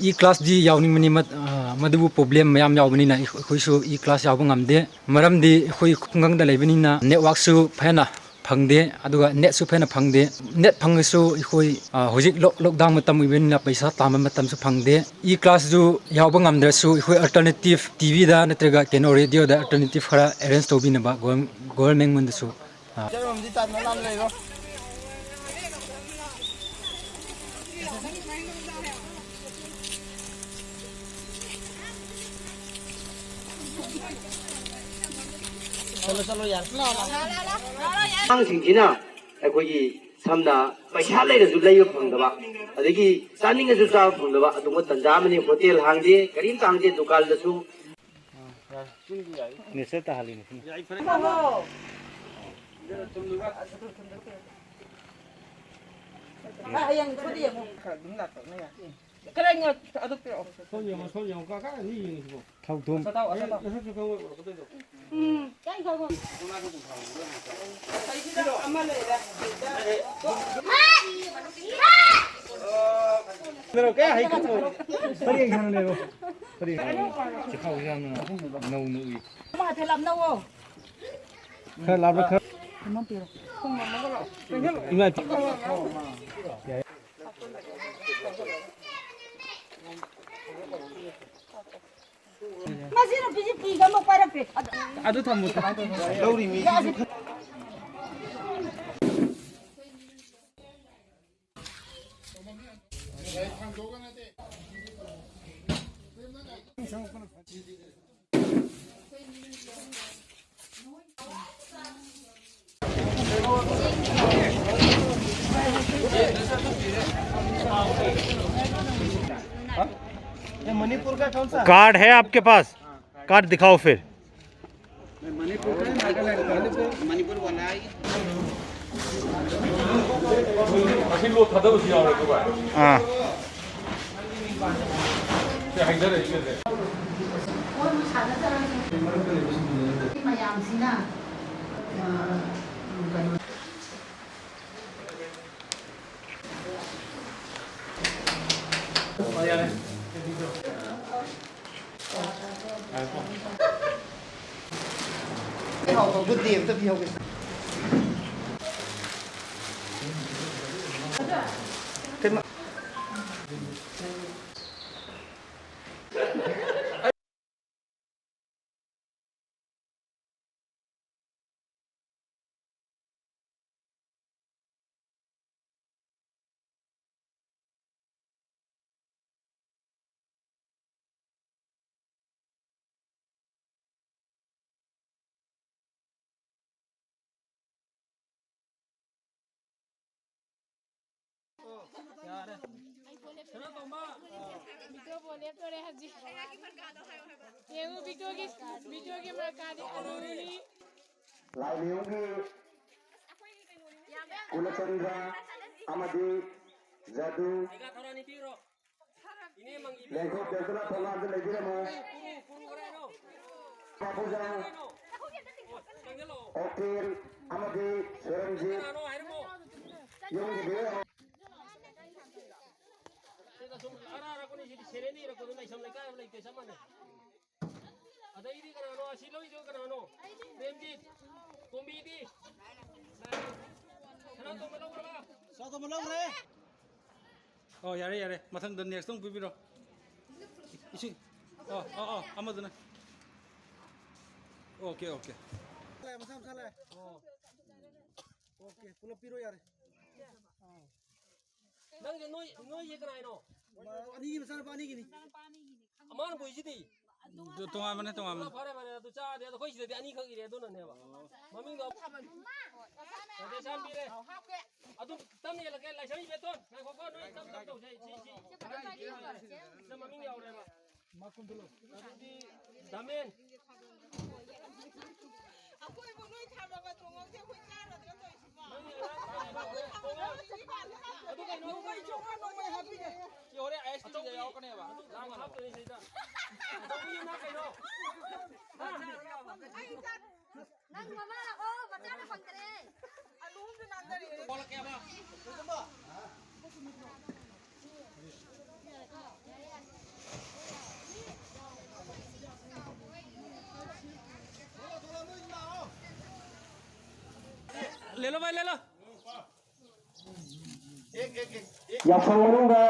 E class ꯗꯤ ꯌꯥꯎꯅꯤꯡꯕꯅꯤ, ꯃꯠ-, ꯑꯥ, ꯃꯗꯨꯕꯨ problem ꯃꯌꯥꯝ ꯌꯥꯎꯕꯅꯤꯅ ꯑꯩꯈꯣꯏꯁꯨ E class ꯌꯥꯎꯕ ꯉꯝꯗꯦ꯫ ꯃꯔꯝꯗꯤ ꯑꯩꯈꯣꯏ ꯈꯨꯡꯒꯪꯗ ꯂꯩꯕꯅꯤꯅ network ꯁꯨ ꯐꯖꯅ ꯐꯪꯗꯦ, ꯑꯗꯨꯒ net ꯁꯨ ꯐꯖꯅ ꯐꯪꯗꯦ꯫ Net ꯐꯪꯉꯁꯨ ꯑꯩꯈꯣꯏ, ꯑ, ꯍꯧꯖꯤꯛ lock-, lockdown ꯃꯇꯝ ꯑꯣꯏꯕꯅꯤꯅ ꯄꯩꯁꯥ ꯇꯥꯟꯕ ꯃꯇꯝꯁꯨ ꯐꯪꯗꯦ꯫ E class ꯁꯨ ꯌꯥꯎꯕ ꯉꯝꯗ꯭ꯔꯁꯨ ꯑꯩꯈꯣꯏ alternative T V ꯗ ꯅꯠꯇ꯭ꯔꯒ ꯀꯩꯅꯣ radio ꯗ alternative ꯈꯔ arrange ꯇꯧꯕꯤꯅꯕ ꯒꯣꯔ-, government ꯉꯣꯟꯗꯁꯨ, ꯑ, ꯑꯉꯥꯡꯁꯤꯡꯁꯤꯅ ꯑꯩꯈꯣꯏꯒꯤ ꯁꯝꯅ ꯄꯩꯁꯥ ꯂꯩꯔꯁꯨ ꯂꯩꯕ ꯐꯪꯗꯕ, ꯑꯗꯒꯤ ꯆꯥꯅꯤꯡꯉꯁꯨ ꯆꯥꯕ ꯐꯪꯗꯕ ꯑꯗꯨꯒꯨꯝꯕ ꯇꯟꯖꯥ ꯑꯃꯅꯤ꯫ ꯍꯣꯇꯦꯜ ꯍꯥꯡꯗꯦ, ꯀꯔꯤꯝꯇ ꯍꯥꯡꯗꯦ, ꯗꯨꯀꯥꯟꯗꯁꯨ꯫ ꯅꯦꯆꯔ ꯇꯥꯍꯜꯂꯤꯅꯦ ꯁꯤꯅ꯫ ꯍꯌꯦꯡ ꯈꯨꯗꯤ ꯑꯃꯨꯛ ꯈꯔ ꯑꯗꯨꯝ ꯂꯥꯛꯇꯛꯅ ꯌꯥꯏ꯫ ꯈꯔ ꯑꯗꯨ ꯄꯤꯔꯛꯑꯣ꯫ ꯁꯣꯝ ꯌꯦꯡꯉꯣ, ꯁꯣꯝ ꯌꯦꯡꯉꯣ, ꯀꯥ, ꯀꯥ, ꯃꯤ ꯌꯦꯡꯉꯤꯁꯤꯕꯣ꯫ ꯊꯧꯗꯣꯝ꯫ ꯅꯁꯛꯁꯨ ꯈꯪꯉꯣꯏ, ꯎꯔꯛꯀꯗꯣꯏꯗꯣ꯫ ꯎꯝ, ꯀꯥꯏ ꯈꯪꯉꯣꯏ? ꯑꯩꯁꯤꯗ ꯑꯃ ꯂꯩꯔꯦ꯫ ꯀꯩꯅꯣ, ꯀꯩ ꯍꯩ ꯈꯪꯉꯣꯏ? ꯄꯔꯦꯡ ꯊꯥꯡꯅꯦꯕ꯫ ꯄꯔꯦꯡ꯫ ꯆꯤꯈꯥꯎꯁꯦ ꯌꯥꯝꯅ ꯅꯧꯅ ꯎꯏ꯫ ꯑꯃ ꯍꯥꯏꯐꯦꯠ ꯂꯥꯞꯅꯧꯋꯣ꯫ ꯈꯔ ꯂꯥꯞꯅ ꯈꯔ꯫ ꯏꯃꯥ꯫ ꯃꯁꯤ ꯅꯨꯄꯤꯁꯤ ꯐꯤꯒ ꯑꯃ ꯄꯥꯏꯔꯛꯇꯦ꯫ ꯑꯗꯨ ꯊꯝꯃꯨ꯫ ꯂꯧꯔꯤ ꯃꯤ꯫ कार्ड है आपके पास? कार्ड दिखाओ फिर। ꯃꯅꯤꯄꯨꯔ ꯀꯔꯤ ꯅꯥꯒꯥꯂꯦꯟ ꯀꯔꯤ? ꯃꯅꯤꯄꯨꯔ ꯋꯥꯂꯥ ꯑꯩ꯫ ꯑꯁꯤ ꯂꯣꯠ ꯊꯥꯗꯕꯁꯨ ꯌꯥꯎꯔꯦꯀꯣ ꯚꯥꯏ꯫ ꯑꯥ꯫ ꯁꯤ ꯍꯥꯏꯖꯔꯛꯏꯁꯦ꯫ ꯃꯌꯥꯝꯁꯤꯅ, ꯑ, ꯀꯩꯅꯣ꯫ ꯌꯥꯔꯦ꯫ ꯒꯨꯗ ꯗꯦ ꯑꯝꯇ ꯄꯤꯍꯧꯒꯦ꯫ ꯀꯩꯅꯣ꯫ ꯌꯥꯔꯦ꯫ ꯀꯩꯅꯣ ꯇꯧꯃ꯫ ꯕꯤꯇꯣ ꯕꯣꯜ ꯂꯦꯞꯇꯣꯔꯦ ꯍꯧꯖꯤꯛ꯫ ꯌꯦꯡꯉꯨ ꯕꯤꯇꯣꯒꯤ, ꯕꯤꯇꯣꯒꯤ ꯃꯔꯀꯥꯗꯤ ꯑꯂꯨꯅꯤ꯫ ꯂꯥꯏꯃꯌꯨꯝꯒꯤ ꯀꯨꯂꯆꯟꯗ꯭ꯔ ꯑꯃꯗꯤ ꯖꯗꯨ꯫ ꯂꯦꯡꯊꯣꯛ ꯄꯦꯟꯇꯅ ꯊꯣꯡꯒꯥꯟꯗ ꯂꯩꯕꯤꯔꯝꯃꯨ꯫ ꯄꯥꯕꯨꯖꯥ, ꯑꯣꯀꯦꯟ ꯑꯃꯗꯤ ꯁꯣꯔꯟꯖꯤꯠ ꯌꯨꯝꯒꯤ ꯃꯤꯑꯣꯏ ꯑꯃ꯫ ꯑꯗꯩꯗꯤ ꯀꯅꯥꯅꯣ? ꯑꯁꯤ ꯂꯧꯏꯗꯣ ꯀꯅꯥꯅꯣ? ꯄ꯭ꯔꯦꯝꯖꯤꯠ, ꯇꯣꯝꯕꯤꯗꯤ? ꯁꯅꯥꯇꯣꯝꯕ ꯂꯧꯈ꯭ꯔꯕ? ꯁꯅꯥꯇꯣꯝꯕ ꯂꯧꯈ꯭ꯔꯦ꯫ ꯑꯣ, ꯌꯥꯔꯦ, ꯌꯥꯔꯦ꯫ ꯃꯊꯪꯗ ꯅꯦꯛꯁꯇ ꯑꯃꯨꯛ ꯄꯤꯕꯤꯔꯣ꯫ ꯏꯁꯤꯡ꯫ ꯑꯣ, ꯑꯣ, ꯑꯣ, ꯑꯃꯗꯨꯅ꯫ Okay, okay. ꯂꯥꯛꯑꯦ, ꯃꯁꯥ ꯃꯁꯥ ꯂꯥꯛꯑꯦ꯫ ꯑꯣ꯫ ꯑꯣꯀꯦ, ꯄꯨꯂꯞ ꯄꯤꯔꯣ ꯌꯥꯔꯦ꯫ ꯑꯥ꯫ ꯅꯪꯁꯦ ꯅꯣꯏ, ꯅꯣꯏꯁꯦ ꯀꯅꯥꯏꯅꯣ? ꯑꯅꯤꯒꯤ ꯃꯆꯥꯅꯨꯄꯥ ꯑꯅꯤꯒꯤꯅꯤ꯫ ꯑꯃꯅ ꯄꯨꯏꯁꯤꯗꯤ? ꯑꯗꯨ ꯇꯣꯉꯥꯟꯕꯅꯦ, ꯇꯣꯉꯥꯟꯕꯅꯦ꯫ ꯐꯔꯦ, ꯐꯔꯦ, ꯑꯗꯨ ꯆꯥꯔꯗꯤ ꯑꯗꯣ ꯑꯩꯈꯣꯏ ꯁꯤꯗꯗꯤ ꯑꯅꯤꯈꯛ ꯏꯔꯦ, ꯑꯗꯨꯅꯅꯦꯕ꯫ ꯃꯃꯤꯡꯗꯣ ꯆꯥꯝꯕꯤꯔꯦ꯫ ꯑꯗꯨ ꯇꯞꯅ ꯌꯦꯜꯂꯛꯀꯦ꯫ ꯂꯥꯏꯁ꯭ꯔꯝ ꯏꯕꯦꯇꯣꯟ, ꯉꯥꯏꯈꯣꯀꯣ, ꯅꯣꯏ ꯇꯞ ꯇꯞ ꯇꯧꯁꯦ꯫ ꯁꯤ, ꯁꯤ꯫ ꯁꯤꯗ ꯃꯃꯤꯡ ꯌꯥꯎꯔꯦꯕ꯫ ꯑꯗꯨꯗꯤ ꯗꯥꯃꯦꯟ꯫ ꯑꯩꯈꯣꯏꯕꯨ ꯅꯣꯏ ꯊꯥꯕ ꯇꯣꯡꯉꯧꯁꯦ ꯑꯩꯈꯣꯏ ꯆꯥꯔꯗ꯭ꯔꯥ ꯇꯧꯔꯤꯁꯤꯕꯣ? ꯅꯪ ꯌꯦꯡꯉꯣ꯫ ꯑꯗꯨ ꯀꯩꯅꯣ? ꯑꯩꯈꯣꯏ ꯆꯣꯡꯉ ꯅꯣꯡꯃꯩ ꯍꯥꯞꯄꯤꯒꯦ꯫ ꯁꯤ ꯍꯣꯔꯦꯟ ꯑꯥꯏ ꯑꯦꯁ ꯇꯤꯗ ꯌꯥꯎꯔꯛꯀꯅꯦꯕ꯫ ꯂꯥꯡ ꯍꯥꯞꯇꯣꯏꯅꯦ ꯁꯤꯗ꯫ ꯑꯆꯧꯕꯗꯨꯅ ꯀꯩꯅꯣ? ꯍꯥ? ꯑꯩ ꯆꯥ-, ꯅꯪ ꯃꯃꯥ ꯂꯥꯛꯑꯣ, ꯃꯆꯥꯅ ꯐꯪꯗ꯭ꯔꯦ꯫ ꯑꯂꯨ ꯑꯃꯁꯨ ꯅꯥꯟꯊꯔꯛꯑꯦ꯫ ले लो भाई, ले लो। ꯌꯥꯎꯁꯪ ꯃꯅꯨꯡꯗ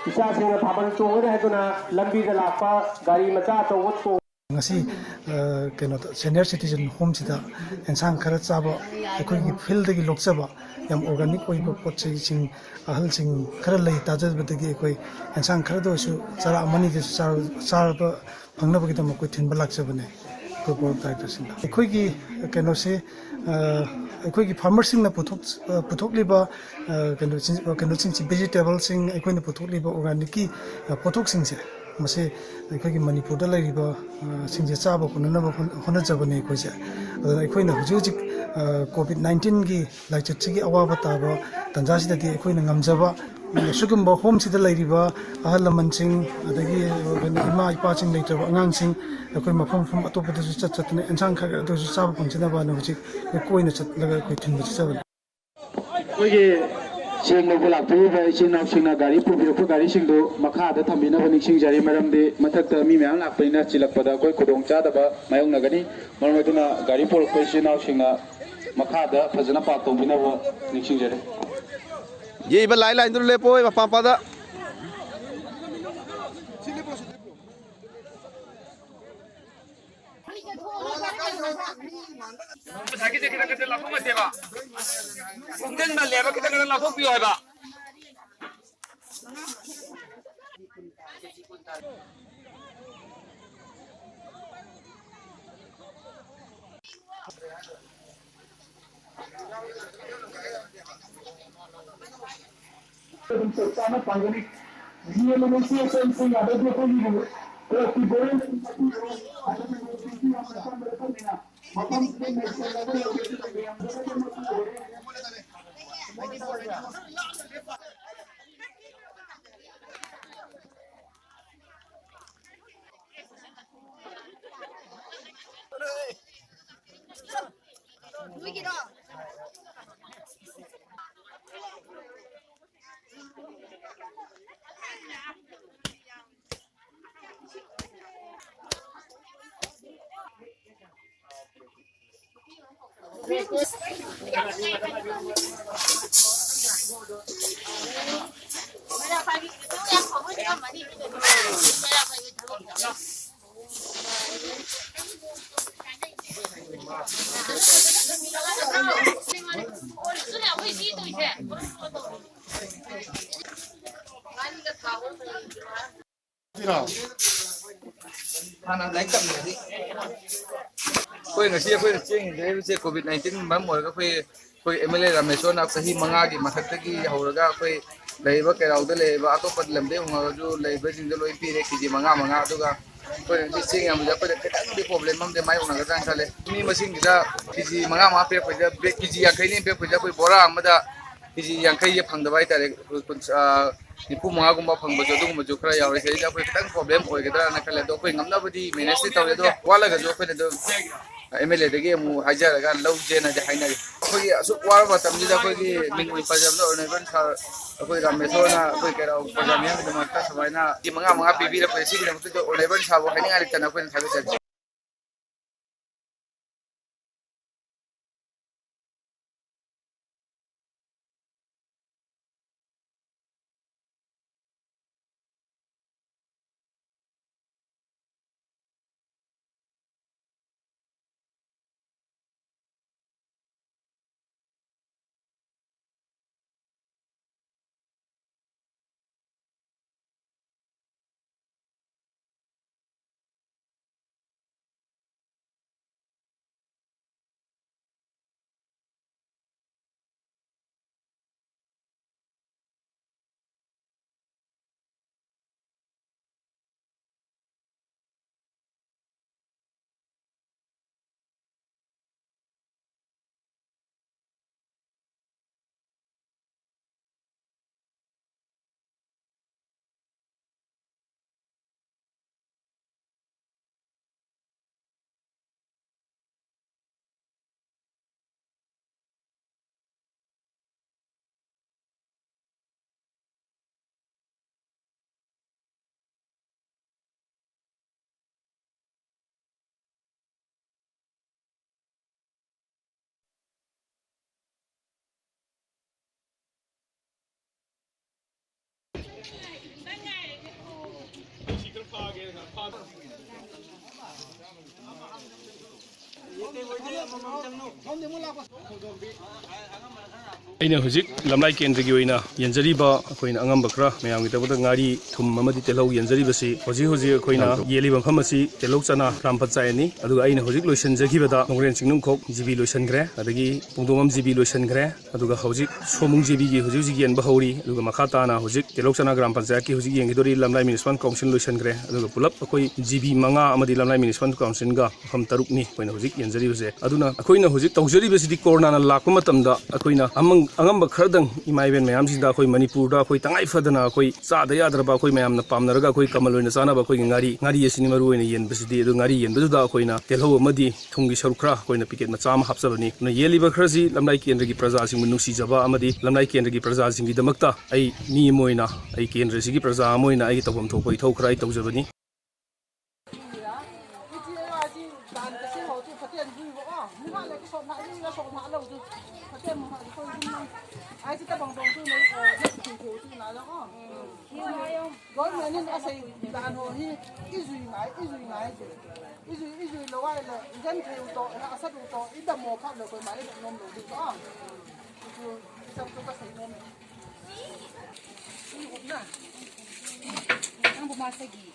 ꯏꯆꯥꯁꯤꯡꯅ ꯊꯥꯕꯜ ꯆꯣꯡꯒꯅꯤ ꯍꯥꯏꯗꯨꯅ ꯂꯝꯕꯤꯗ ꯂꯥꯛꯄ ꯒꯥꯔꯤ ꯃꯆꯥ ꯑꯆꯧꯕ ꯇꯣꯡ- ꯉꯁꯤ, ꯑ, ꯀꯩꯅꯣꯗ, ꯁꯦꯅꯤꯌꯔ ꯁꯤꯇꯤꯖꯟ ꯍꯣꯝꯁꯤꯗ ꯑꯦꯟꯁꯥꯡ ꯈꯔ ꯆꯥꯕ, ꯑꯩꯈꯣꯏꯒꯤ ꯐꯤꯜꯗꯒꯤ ꯂꯣꯛꯆꯕ ꯌꯥꯝ ꯑꯣꯔꯒꯥꯅꯤꯛ ꯑꯣꯏꯕ ꯄꯣꯠ ꯆꯩꯁꯤꯡ, ꯑꯍꯜꯁꯤꯡ ꯈꯔ ꯂꯩ ꯇꯥꯖꯕꯗꯒꯤ ꯑꯩꯈꯣꯏ ꯑꯦꯟꯁꯥꯡ ꯈꯔꯗ ꯑꯣꯏꯔꯁꯨ ꯆꯔꯥ ꯑꯃꯅꯤꯗꯁꯨ ꯆꯥꯔ-, ꯆꯥꯔꯕ ꯐꯪꯅꯕꯒꯤꯗꯃꯛ ꯑꯩꯈꯣꯏ ꯊꯤꯟꯕ ꯂꯥꯛꯆꯕꯅꯦ꯫ ꯑꯩꯈꯣꯏ ꯕꯣꯔꯣꯛ ꯗꯥꯏꯔꯦꯛꯇꯔꯁꯤꯡꯅ ꯑꯩꯈꯣꯏꯒꯤ, ꯀꯩꯅꯣꯁꯦ, ꯑ, ꯑꯩꯈꯣꯏꯒꯤ ꯐꯥꯔꯃꯔꯁꯤꯡꯅ ꯄꯨꯊꯣꯛ-, ꯑ, ꯄꯨꯊꯣꯛꯂꯤꯕ, ꯑ, ꯀꯩꯅꯣꯁꯤꯡ-, ꯀꯩꯅꯣꯁꯤꯡꯁꯤ, ꯚꯦꯖꯤꯇꯦꯕꯜꯁꯤꯡ ꯑꯩꯈꯣꯏꯅ ꯄꯨꯊꯣꯛꯂꯤꯕ ꯑꯣꯔꯒꯥꯅꯤꯛꯀꯤ, ꯑ, ꯄꯣꯠꯊꯣꯛꯁꯤꯡꯁꯦ, ꯃꯁꯤ ꯑꯩꯈꯣꯏꯒꯤ ꯃꯅꯤꯄꯨꯔꯗ ꯂꯩꯔꯤꯕ, ꯑ, ꯁꯤꯡꯁꯦ ꯆꯥꯕ ꯀꯣꯟꯅꯅꯕ ꯍꯣꯠ-, ꯍꯣꯠꯅꯖꯕꯅꯦ ꯑꯩꯈꯣꯏꯁꯦ꯫ ꯑꯗꯨꯅ ꯑꯩꯈꯣꯏꯅ ꯍꯧꯖꯤꯛ ꯍꯧꯖꯤꯛ, ꯑ, ꯀꯣꯚꯤꯗ ꯅꯥꯏꯟꯇꯤꯟꯒꯤ ꯂꯥꯏꯆꯠꯁꯤꯒꯤ ꯑꯋꯥꯕ ꯇꯥꯕ ꯇꯥꯟꯖꯥꯁꯤꯗꯗꯤ ꯑꯩꯈꯣꯏꯅ ꯉꯝꯖꯕ ꯑꯁꯤꯒꯨꯝꯕ ꯍꯣꯝꯁꯤꯗ ꯂꯩꯔꯤꯕ ꯑꯍꯜ ꯂꯃꯟꯁꯤꯡ, ꯑꯗꯒꯤ ꯀꯩꯅꯣ, ꯏꯃꯥ ꯏꯄꯥꯁꯤꯡ ꯂꯩꯇ꯭ꯔꯕ ꯑꯉꯥꯡꯁꯤꯡ, ꯑꯩꯈꯣꯏ ꯃꯐꯝ ꯃꯐꯝ ꯑꯇꯣꯞꯄꯗꯁꯨ ꯆꯠ ꯆꯠꯇꯅ ꯑꯦꯟꯁꯥꯡ ꯈꯔ ꯈꯔ ꯑꯗꯨꯁꯨ ꯆꯥꯕ ꯐꯪꯖꯅꯕꯅ ꯍꯧꯖꯤꯛ ꯑꯩꯈꯣꯏ ꯀꯣꯏꯅ ꯆꯠꯂꯒ ꯑꯩꯈꯣꯏ ꯊꯤꯟꯕ ꯆꯠꯆꯕꯅꯤ꯫ ꯑꯩꯈꯣꯏꯒꯤ ꯆꯦꯡ ꯂꯧꯕ ꯂꯥꯛꯄꯤꯔꯤꯕ ꯏꯆꯤꯜ ꯏꯅꯥꯎꯁꯤꯡꯅ ꯒꯥꯔꯤ ꯄꯨꯕꯤꯔꯛꯄ ꯒꯥꯔꯤꯁꯤꯡꯗꯨ ꯃꯈꯥꯗ ꯊꯝꯕꯤꯅꯕ ꯅꯤꯡꯁꯤꯡꯖꯔꯤ꯫ ꯃꯔꯝꯗꯤ ꯃꯊꯛꯇ ꯃꯤ ꯃꯌꯥꯝ ꯂꯥꯛꯄꯅꯤꯅ ꯆꯤꯜꯂꯛꯄꯗ ꯑꯩꯈꯣꯏ ꯈꯨꯗꯣꯡꯆꯥꯗꯕ ꯃꯥꯌꯣꯛꯅꯒꯅꯤ꯫ ꯃꯔꯝ ꯑꯗꯨꯅ ꯒꯥꯔꯤ ꯄꯨꯔꯛꯄ ꯏꯆꯤꯜ ꯏꯅꯥꯎꯁꯤꯡꯅ ꯃꯈꯥꯗ ꯐꯖꯅ ꯄꯥꯛ ꯇꯧꯕꯤꯅꯕ ꯅꯤꯡꯁꯤꯡꯖꯔꯤ꯫ ꯌꯦꯛꯏꯕ ꯂꯥꯏꯟ ꯂꯥꯏꯟꯗꯨꯗ ꯂꯦꯞꯄꯣ, ꯃꯄꯥ ꯃꯄꯥꯗ꯫ ꯄꯩꯁꯥꯒꯤꯁꯦ ꯈꯤꯇꯪ ꯈꯤꯇꯪ ꯂꯧꯊꯣꯛꯅꯁꯦꯕ꯫ ꯈꯣꯡꯖꯟ ꯃꯜꯂꯦꯕ, ꯈꯤꯇꯪ ꯈꯤꯇꯪ ꯂꯧꯊꯣꯛꯄꯤꯌꯣ ꯍꯥꯏꯕ꯫ ꯑꯗꯨꯝ ꯆꯞ ꯆꯥꯅ ꯐꯪꯒꯅꯤ꯫ G M and S C S ꯑꯦꯟꯁꯤꯡ ꯑꯗꯒꯤ ꯑꯩꯈꯣꯏꯒꯤ ꯀ꯭ꯂꯕꯀꯤ ꯕꯣꯔꯦꯟ ꯃꯐꯝꯁꯤꯗ ꯅꯩꯁꯜꯂꯒ ꯂꯩꯕꯁꯤꯗ ꯃꯌꯥꯝꯗ ꯍꯥꯟꯅ ꯂꯥꯏꯔꯤꯛ ꯇꯝꯃꯤꯉꯩꯗꯤ ꯑꯩꯈꯣꯏ ꯉꯁꯤ ꯑꯩꯈꯣꯏꯅ ꯆꯦꯡ ꯏꯟꯖꯔꯤꯕꯁꯦ ꯀꯣꯚꯤꯗ ꯅꯥꯏꯟꯇꯤꯟ ꯃꯔꯝ ꯑꯣꯏꯔꯒ ꯑꯩꯈꯣꯏ, ꯑꯩꯈꯣꯏ ꯑꯦꯝ ꯑꯦꯜ ꯑꯦ ꯔꯥꯃꯦꯁꯣꯔꯅ ꯆꯍꯤ ꯃꯉꯥꯒꯤ ꯃꯊꯛꯇꯒꯤ ꯍꯧꯔꯒ ꯑꯩꯈꯣꯏ ꯂꯩꯔꯤꯕ ꯀꯩꯔꯥꯎꯗ ꯂꯩꯔꯤꯕ ꯑꯇꯣꯞꯄ ꯂꯝꯗꯒꯤ ꯍꯣꯡꯉꯛꯑꯁꯨ ꯂꯩꯕꯁꯤꯡꯗ ꯂꯣꯏ ꯄꯤꯔꯦ ꯀꯦ ꯖꯤ ꯃꯉꯥ ꯃꯉꯥ꯫ ꯑꯗꯨꯒ ꯑꯩꯈꯣꯏꯅ ꯍꯧꯖꯤꯛ ꯆꯦꯡ ꯌꯥꯝꯕꯁꯦ ꯑꯩꯈꯣꯏꯗ ꯈꯤꯇꯪꯗꯤ ꯄ꯭ꯔꯣꯕ꯭ꯂꯦꯝ ꯑꯃꯗꯤ ꯃꯥꯌꯣꯛꯅꯒꯗ꯭ꯔꯥꯅ ꯈꯜꯂꯦ꯫ ꯃꯤ ꯃꯁꯤꯡꯁꯤꯗ ꯀꯦ ꯖꯤ ꯃꯉꯥ ꯃꯉꯥ ꯄꯤꯔꯛꯄꯁꯤꯗ ꯕꯦꯛ ꯀꯦ ꯖꯤ ꯌꯥꯡꯈꯩꯅꯤ ꯄꯤꯔꯛꯄꯁꯤꯗ ꯑꯩꯈꯣꯏ ꯕꯣꯔꯥ ꯑꯃꯗ ꯀꯦ ꯖꯤ ꯌꯥꯡꯈꯩꯁꯦ ꯐꯪꯗꯕ ꯍꯥꯏꯇꯥꯔꯦ꯫ ꯑꯩꯈꯣꯏ ꯀꯨꯟ-, ꯑ, ꯅꯤꯐꯨ ꯃꯉꯥꯒꯨꯝꯕ ꯐꯪꯕꯁꯨ ꯑꯗꯨꯒꯨꯝꯕꯁꯨ ꯈꯔ ꯌꯥꯎꯔꯦ꯫ ꯁꯤꯗꯩꯗ ꯑꯩꯈꯣꯏ ꯈꯤꯇꯪ ꯄ꯭ꯔꯣꯕ꯭ꯂꯦꯝ ꯑꯣꯏꯒꯗ꯭ꯔꯥꯅ ꯈꯜꯂꯦ꯫ ꯑꯗꯣ ꯑꯩꯈꯣꯏ ꯉꯝꯅꯕꯗꯤ ꯃꯦꯅꯦꯖꯇꯤ ꯇꯧꯔꯦ꯫ ꯑꯗꯣ ꯋꯥꯠꯂꯒꯁꯨ ꯑꯩꯈꯣꯏꯅ ꯑꯗꯨꯝ ꯑꯦꯝ ꯑꯦꯜ ꯑꯦꯗꯒꯤ ꯑꯃꯨꯛ ꯍꯥꯏꯖꯔꯒ ꯂꯧꯖꯦꯅꯗꯤ ꯍꯥꯏꯅꯔꯤ꯫ ꯑꯩꯈꯣꯏꯒꯤ ꯑꯁꯨꯛ ꯋꯥꯔꯕ ꯃꯇꯝꯁꯤꯗ ꯑꯩꯈꯣꯏꯒꯤ ꯃꯤꯡ ꯑꯣꯏꯅ ꯄꯟꯖꯕꯗ ꯑꯣꯅꯔꯦꯕꯜ ꯁꯥꯔ ꯑꯩꯈꯣꯏ ꯔꯥꯃꯦꯁꯣꯔꯅ ꯑꯩꯈꯣꯏ ꯀꯩꯔꯥꯎ ꯄ꯭ꯔꯣꯒ꯭ꯔꯥꯝ ꯃꯤꯌꯥꯝꯒꯤꯗꯃꯛꯇ ꯁꯨꯃꯥꯏꯅ ꯃꯉꯥ ꯃꯉꯥ ꯄꯤꯕꯤꯔꯛꯄꯁꯦ ꯁꯤꯒꯤꯗꯃꯛꯇꯗ ꯑꯣꯅꯔꯦꯕꯜ ꯁꯥꯔꯕꯨ ꯍꯥꯏꯅꯤꯡꯉꯥꯏ ꯂꯩꯇꯅ ꯑꯩꯈꯣꯏꯅ ꯊꯥꯒꯠꯆꯔꯤ꯫ ꯑꯩꯅ ꯍꯧꯖꯤꯛ ꯂꯝꯂꯥꯏ ꯀꯦꯟꯗ꯭ꯔꯒꯤ ꯑꯣꯏꯅ ꯌꯦꯟꯖꯔꯤꯕ ꯑꯩꯈꯣꯏꯅ ꯑꯉꯝꯕ ꯈꯔ ꯃꯌꯥꯝꯒꯤꯗꯃꯛꯇ ꯉꯥꯔꯤ, ꯊꯨꯝ ꯑꯃꯗꯤ ꯇꯤꯜꯍꯧ ꯌꯦꯟꯖꯔꯤꯕꯁꯤ ꯍꯧꯖꯤꯛ ꯍꯧꯖꯤꯛ ꯑꯩꯈꯣꯏꯅ ꯌꯦꯜꯂꯤꯕ ꯃꯐꯝ ꯑꯁꯤ ꯇꯦꯂꯧ ꯆꯅꯥ ꯒ꯭ꯔꯥꯝ ꯄꯟꯆꯥꯌꯠꯅꯤ꯫ ꯑꯗꯨꯒ ꯑꯩꯅ ꯍꯧꯖꯤꯛ ꯂꯣꯏꯁꯤꯟꯖꯈꯤꯕꯗ ꯅꯣꯡꯒ꯭ꯔꯦꯟ ꯆꯤꯡꯅꯨꯡꯈꯣꯛ ꯖꯤ ꯕꯤ ꯂꯣꯏꯁꯤꯟꯈ꯭ꯔꯦ, ꯑꯗꯒꯤ ꯄꯨꯡꯗꯣꯡꯕꯝ ꯖꯤ ꯕꯤ ꯂꯣꯏꯁꯤꯟꯈ꯭ꯔꯦ, ꯑꯗꯨꯒ ꯍꯧꯖꯤꯛ ꯁꯣꯃꯨꯡ ꯖꯤ ꯕꯤꯒꯤ ꯍꯧꯖꯤꯛ ꯍꯧꯖꯤꯛ ꯌꯦꯟꯕ ꯍꯧꯔꯤ꯫ ꯑꯗꯨꯒ ꯃꯈꯥ ꯇꯥꯅ ꯍꯧꯖꯤꯛ ꯇꯦꯂꯧ ꯆꯅꯥ ꯒ꯭ꯔꯥꯝ ꯄꯟꯆꯥꯌꯠꯀꯤ ꯍꯧꯖꯤꯛ ꯌꯦꯟꯈꯤꯗꯣꯔꯤ, ꯂꯝꯂꯥꯏ ꯃ꯭ꯌꯨꯅꯤꯁꯤꯄꯥꯜ ꯀꯥꯎꯟꯁꯤꯜ ꯂꯣꯏꯁꯤꯟꯈ꯭ꯔꯦ꯫ ꯑꯗꯨꯒ ꯄꯨꯂꯞ ꯑꯩꯈꯣꯏ ꯖꯤ ꯕꯤ ꯃꯉꯥ ꯑꯃꯗꯤ ꯂꯝꯂꯥꯏ ꯃ꯭ꯌꯨꯅꯤꯁꯤꯄꯥꯜ ꯀꯥꯎꯟꯁꯤꯜꯒ ꯃꯐꯝ ꯇꯔꯨꯛꯅꯤ ꯑꯩꯈꯣꯏꯅ ꯍꯧꯖꯤꯛ ꯌꯦꯟꯖꯔꯤꯕꯁꯦ꯫ ꯑꯗꯨꯅ ꯑꯩꯈꯣꯏꯅ ꯍꯧꯖꯤꯛ ꯇꯧꯖꯔꯤꯕꯁꯤꯗꯤ ꯀꯣꯔꯣꯅꯥꯅ ꯂꯥꯛꯄ ꯃꯇꯝꯗ ꯑꯩꯈꯣꯏꯅ ꯑꯃꯪ-, ꯑꯉꯝꯕ ꯈꯔꯗꯪ ꯏꯃꯥ ꯏꯕꯦꯟ ꯃꯌꯥꯝꯁꯤꯡꯗ ꯑꯩꯈꯣꯏ ꯃꯅꯤꯄꯨꯔꯗ ꯑꯩꯈꯣꯏ ꯇꯉꯥꯏ ꯐꯗꯅ ꯑꯩꯈꯣꯏ ꯆꯥꯗ ꯌꯥꯗ꯭ꯔꯕ ꯑꯩꯈꯣꯏ ꯃꯌꯥꯝꯅ ꯄꯥꯝꯅꯔꯒ ꯑꯩꯈꯣꯏ ꯀꯃꯟ ꯑꯣꯏꯅ ꯆꯥꯅꯕ ꯑꯩꯈꯣꯏꯒꯤ ꯉꯥꯔꯤ, ꯉꯥꯔꯤ ꯑꯁꯤꯅꯤ ꯃꯔꯨ ꯑꯣꯏꯅ ꯌꯦꯟꯕꯁꯤꯗꯤ꯫ ꯑꯗꯨ ꯉꯥꯔꯤ ꯌꯦꯟꯕꯗꯨꯗ ꯑꯩꯈꯣꯏꯅ ꯇꯤꯜꯍꯧ ꯑꯃꯗꯤ ꯊꯨꯝꯒꯤ ꯁꯔꯨꯛ ꯈꯔ ꯑꯩꯈꯣꯏꯅ ꯄꯤꯀꯦꯠ ꯃꯆꯥ ꯑꯃ ꯍꯥꯞꯆꯕꯅꯤ꯫ ꯑꯗꯨꯅ ꯌꯦꯜꯂꯤꯕ ꯈꯔꯁꯤ ꯂꯝꯂꯥꯏ ꯀꯦꯟꯗ꯭ꯔꯒꯤ ꯄ꯭ꯔꯖꯥꯁꯤꯡꯕꯨ ꯅꯨꯡꯁꯤꯖꯕ ꯑꯃꯗꯤ ꯂꯝꯂꯥꯏ ꯀꯦꯟꯗ꯭ꯔꯒꯤ ꯄ꯭ꯔꯖꯥꯁꯤꯡꯒꯤꯗꯃꯛꯇ ꯑꯩ ꯃꯤ ꯑꯃ ꯑꯣꯏꯅ, ꯑꯩ ꯀꯦꯟꯗ꯭ꯔꯁꯤꯒꯤ ꯄ꯭ꯔꯖꯥ ꯑꯃ ꯑꯣꯏꯅ ꯑꯩꯒꯤ ꯇꯧꯐꯝ ꯊꯣꯛꯄ ꯏꯊꯧ ꯈꯔ ꯑꯩ ꯇꯧꯖꯕꯅꯤ꯫ Government in asai dan ho hi, ijui ngai, ijui ngai chu. Ijui, ijui lo ai lo, ijan theu to, asat u to, idam mo phat lo koi ma idam nom lo du to. Chu, chu, chu ka sai nom. Ni hop na. Nang bu ma sa gi.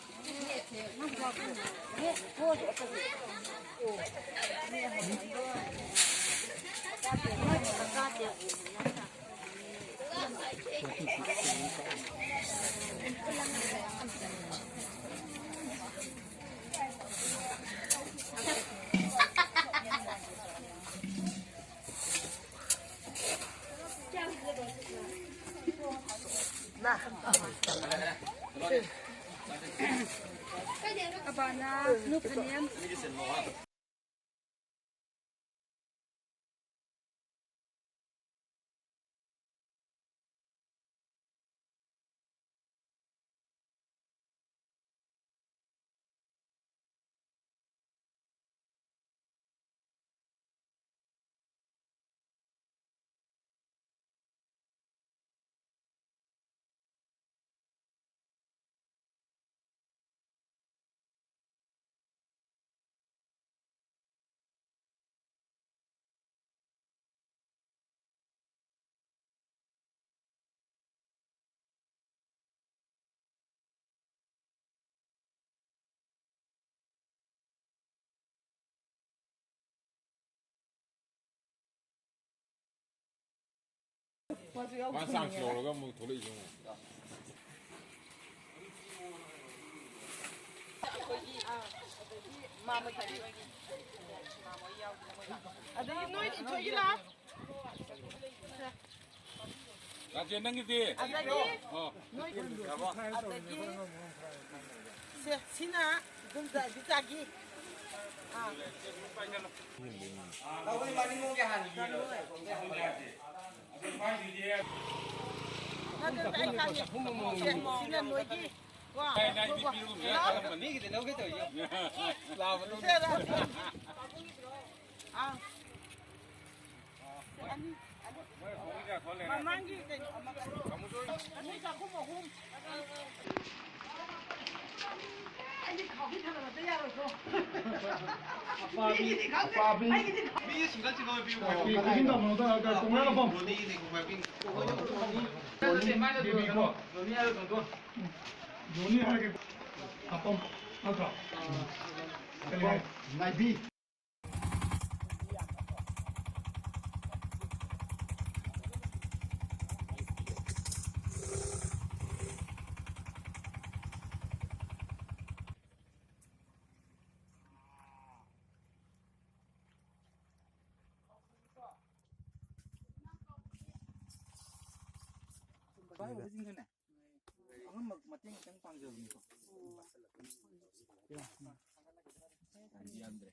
Abana, nu phanem. ꯃꯥ chance ꯂꯧꯔꯒ ꯑꯃꯨꯛ ꯊꯣꯛꯂꯛꯏꯁꯦ ꯑꯃꯨꯛ꯫ ꯑꯗꯒꯤ ꯅꯣꯏ ꯏꯊꯣꯏꯒꯤ ꯂꯥꯛꯑꯣ꯫ ꯔꯥꯖꯦꯟ, ꯅꯪꯒꯤꯗꯤ? ꯑꯗꯒꯤ ꯑꯣ꯫ ꯅꯣꯏ ꯑꯗꯒꯤ ꯁꯦ, ꯁꯤꯅ ꯏꯗꯣꯝꯆꯥ ꯏꯕꯤꯆꯥꯒꯤ꯫ ꯑꯥ꯫ ꯂꯧꯕꯗꯤ ꯃꯅꯤꯡꯂꯣꯝꯒꯤ ꯍꯥꯟꯅ ꯌꯦꯡꯉꯣ꯫ ꯅꯠꯇꯦ, ꯑꯩ ꯈꯪꯉꯦ꯫ ꯁꯦ, ꯁꯤꯅ ꯅꯣꯏꯒꯤ꯫ ꯀꯣ꯫ ꯃꯤꯒꯤꯗꯤ ꯂꯧꯒꯦ ꯇꯧꯔꯤ꯫ ꯂꯥꯎꯕꯗꯣ꯫ ꯁꯦ, ꯔꯥꯖꯦꯟ꯫ ꯑꯥ꯫ ꯃꯃꯥꯡꯒꯤ ꯀꯩꯅꯣ ꯑꯃꯒ꯫ ꯑꯅꯤ ꯆꯥꯛꯈꯨꯝ ꯑꯍꯨꯝ꯫ ꯑꯩꯗꯤ ꯈꯥꯎꯒꯤ ꯊꯥꯡꯒꯠꯂꯛꯇ ꯌꯥꯔꯣꯏꯀꯣ꯫ ꯑꯄꯥꯕꯤ, ꯃꯤꯒꯤꯗꯤ ꯈꯪꯗꯦ꯫ ꯑꯄꯥꯕꯤ꯫ ꯑꯩꯒꯤꯗꯤ ꯈꯪꯗꯦ꯫ ꯃꯤ ꯁꯤꯡꯒꯜ ꯁꯤꯡꯒꯜ ꯄꯤꯌꯨ꯫ ꯄꯤ-, ꯄꯤꯁꯤꯟ ꯇꯧꯕꯅꯣꯗ, ꯀ-, ꯀꯣꯡꯅꯥ ꯂꯧꯐꯝ꯫ ꯖꯣꯅꯤꯒꯤꯅꯦ ꯈꯣꯡꯕꯥꯏ ꯄꯤꯅꯤ꯫ ꯖꯣꯅꯤ, ꯕꯦꯕꯤ ꯀꯣ꯫ ꯖꯣꯅꯤ ꯍꯥꯏꯔꯒꯦ꯫ ꯍꯥꯄꯝ ꯅꯠꯇ꯭ꯔꯣ? ꯀꯔꯤ ꯍꯥꯏ? ꯃꯥꯏꯕꯤ꯫ ꯚꯥꯏ, ꯍꯧꯖꯤꯛꯁꯤꯡꯗꯨꯅꯦ꯫ ꯑꯉꯝꯕ ꯃꯇꯦꯡ ꯈꯤꯇꯪ ꯄꯥꯡꯖꯕꯅꯤꯀꯣ꯫ ꯌꯥꯝꯗꯤ ꯌꯥꯝꯗ꯭ꯔꯦ꯫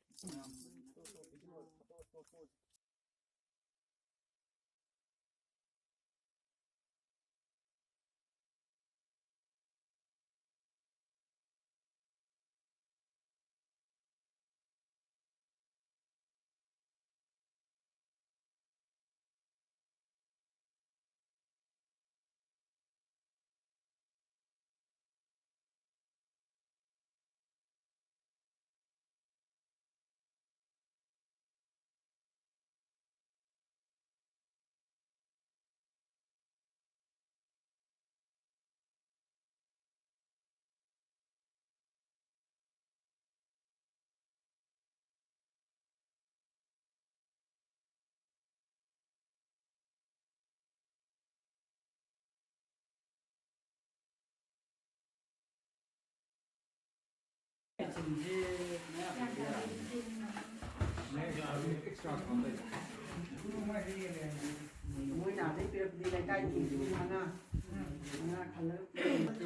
ꯃꯣꯏꯅ ꯑꯗꯩ ꯄꯤꯔꯛꯄꯗꯤ ꯂꯩꯀꯥꯏꯒꯤ ꯃꯤ ꯃꯉꯥ, ꯃꯉꯥ ꯈꯜꯂꯒ ꯄꯤꯔꯛꯄꯅꯤ꯫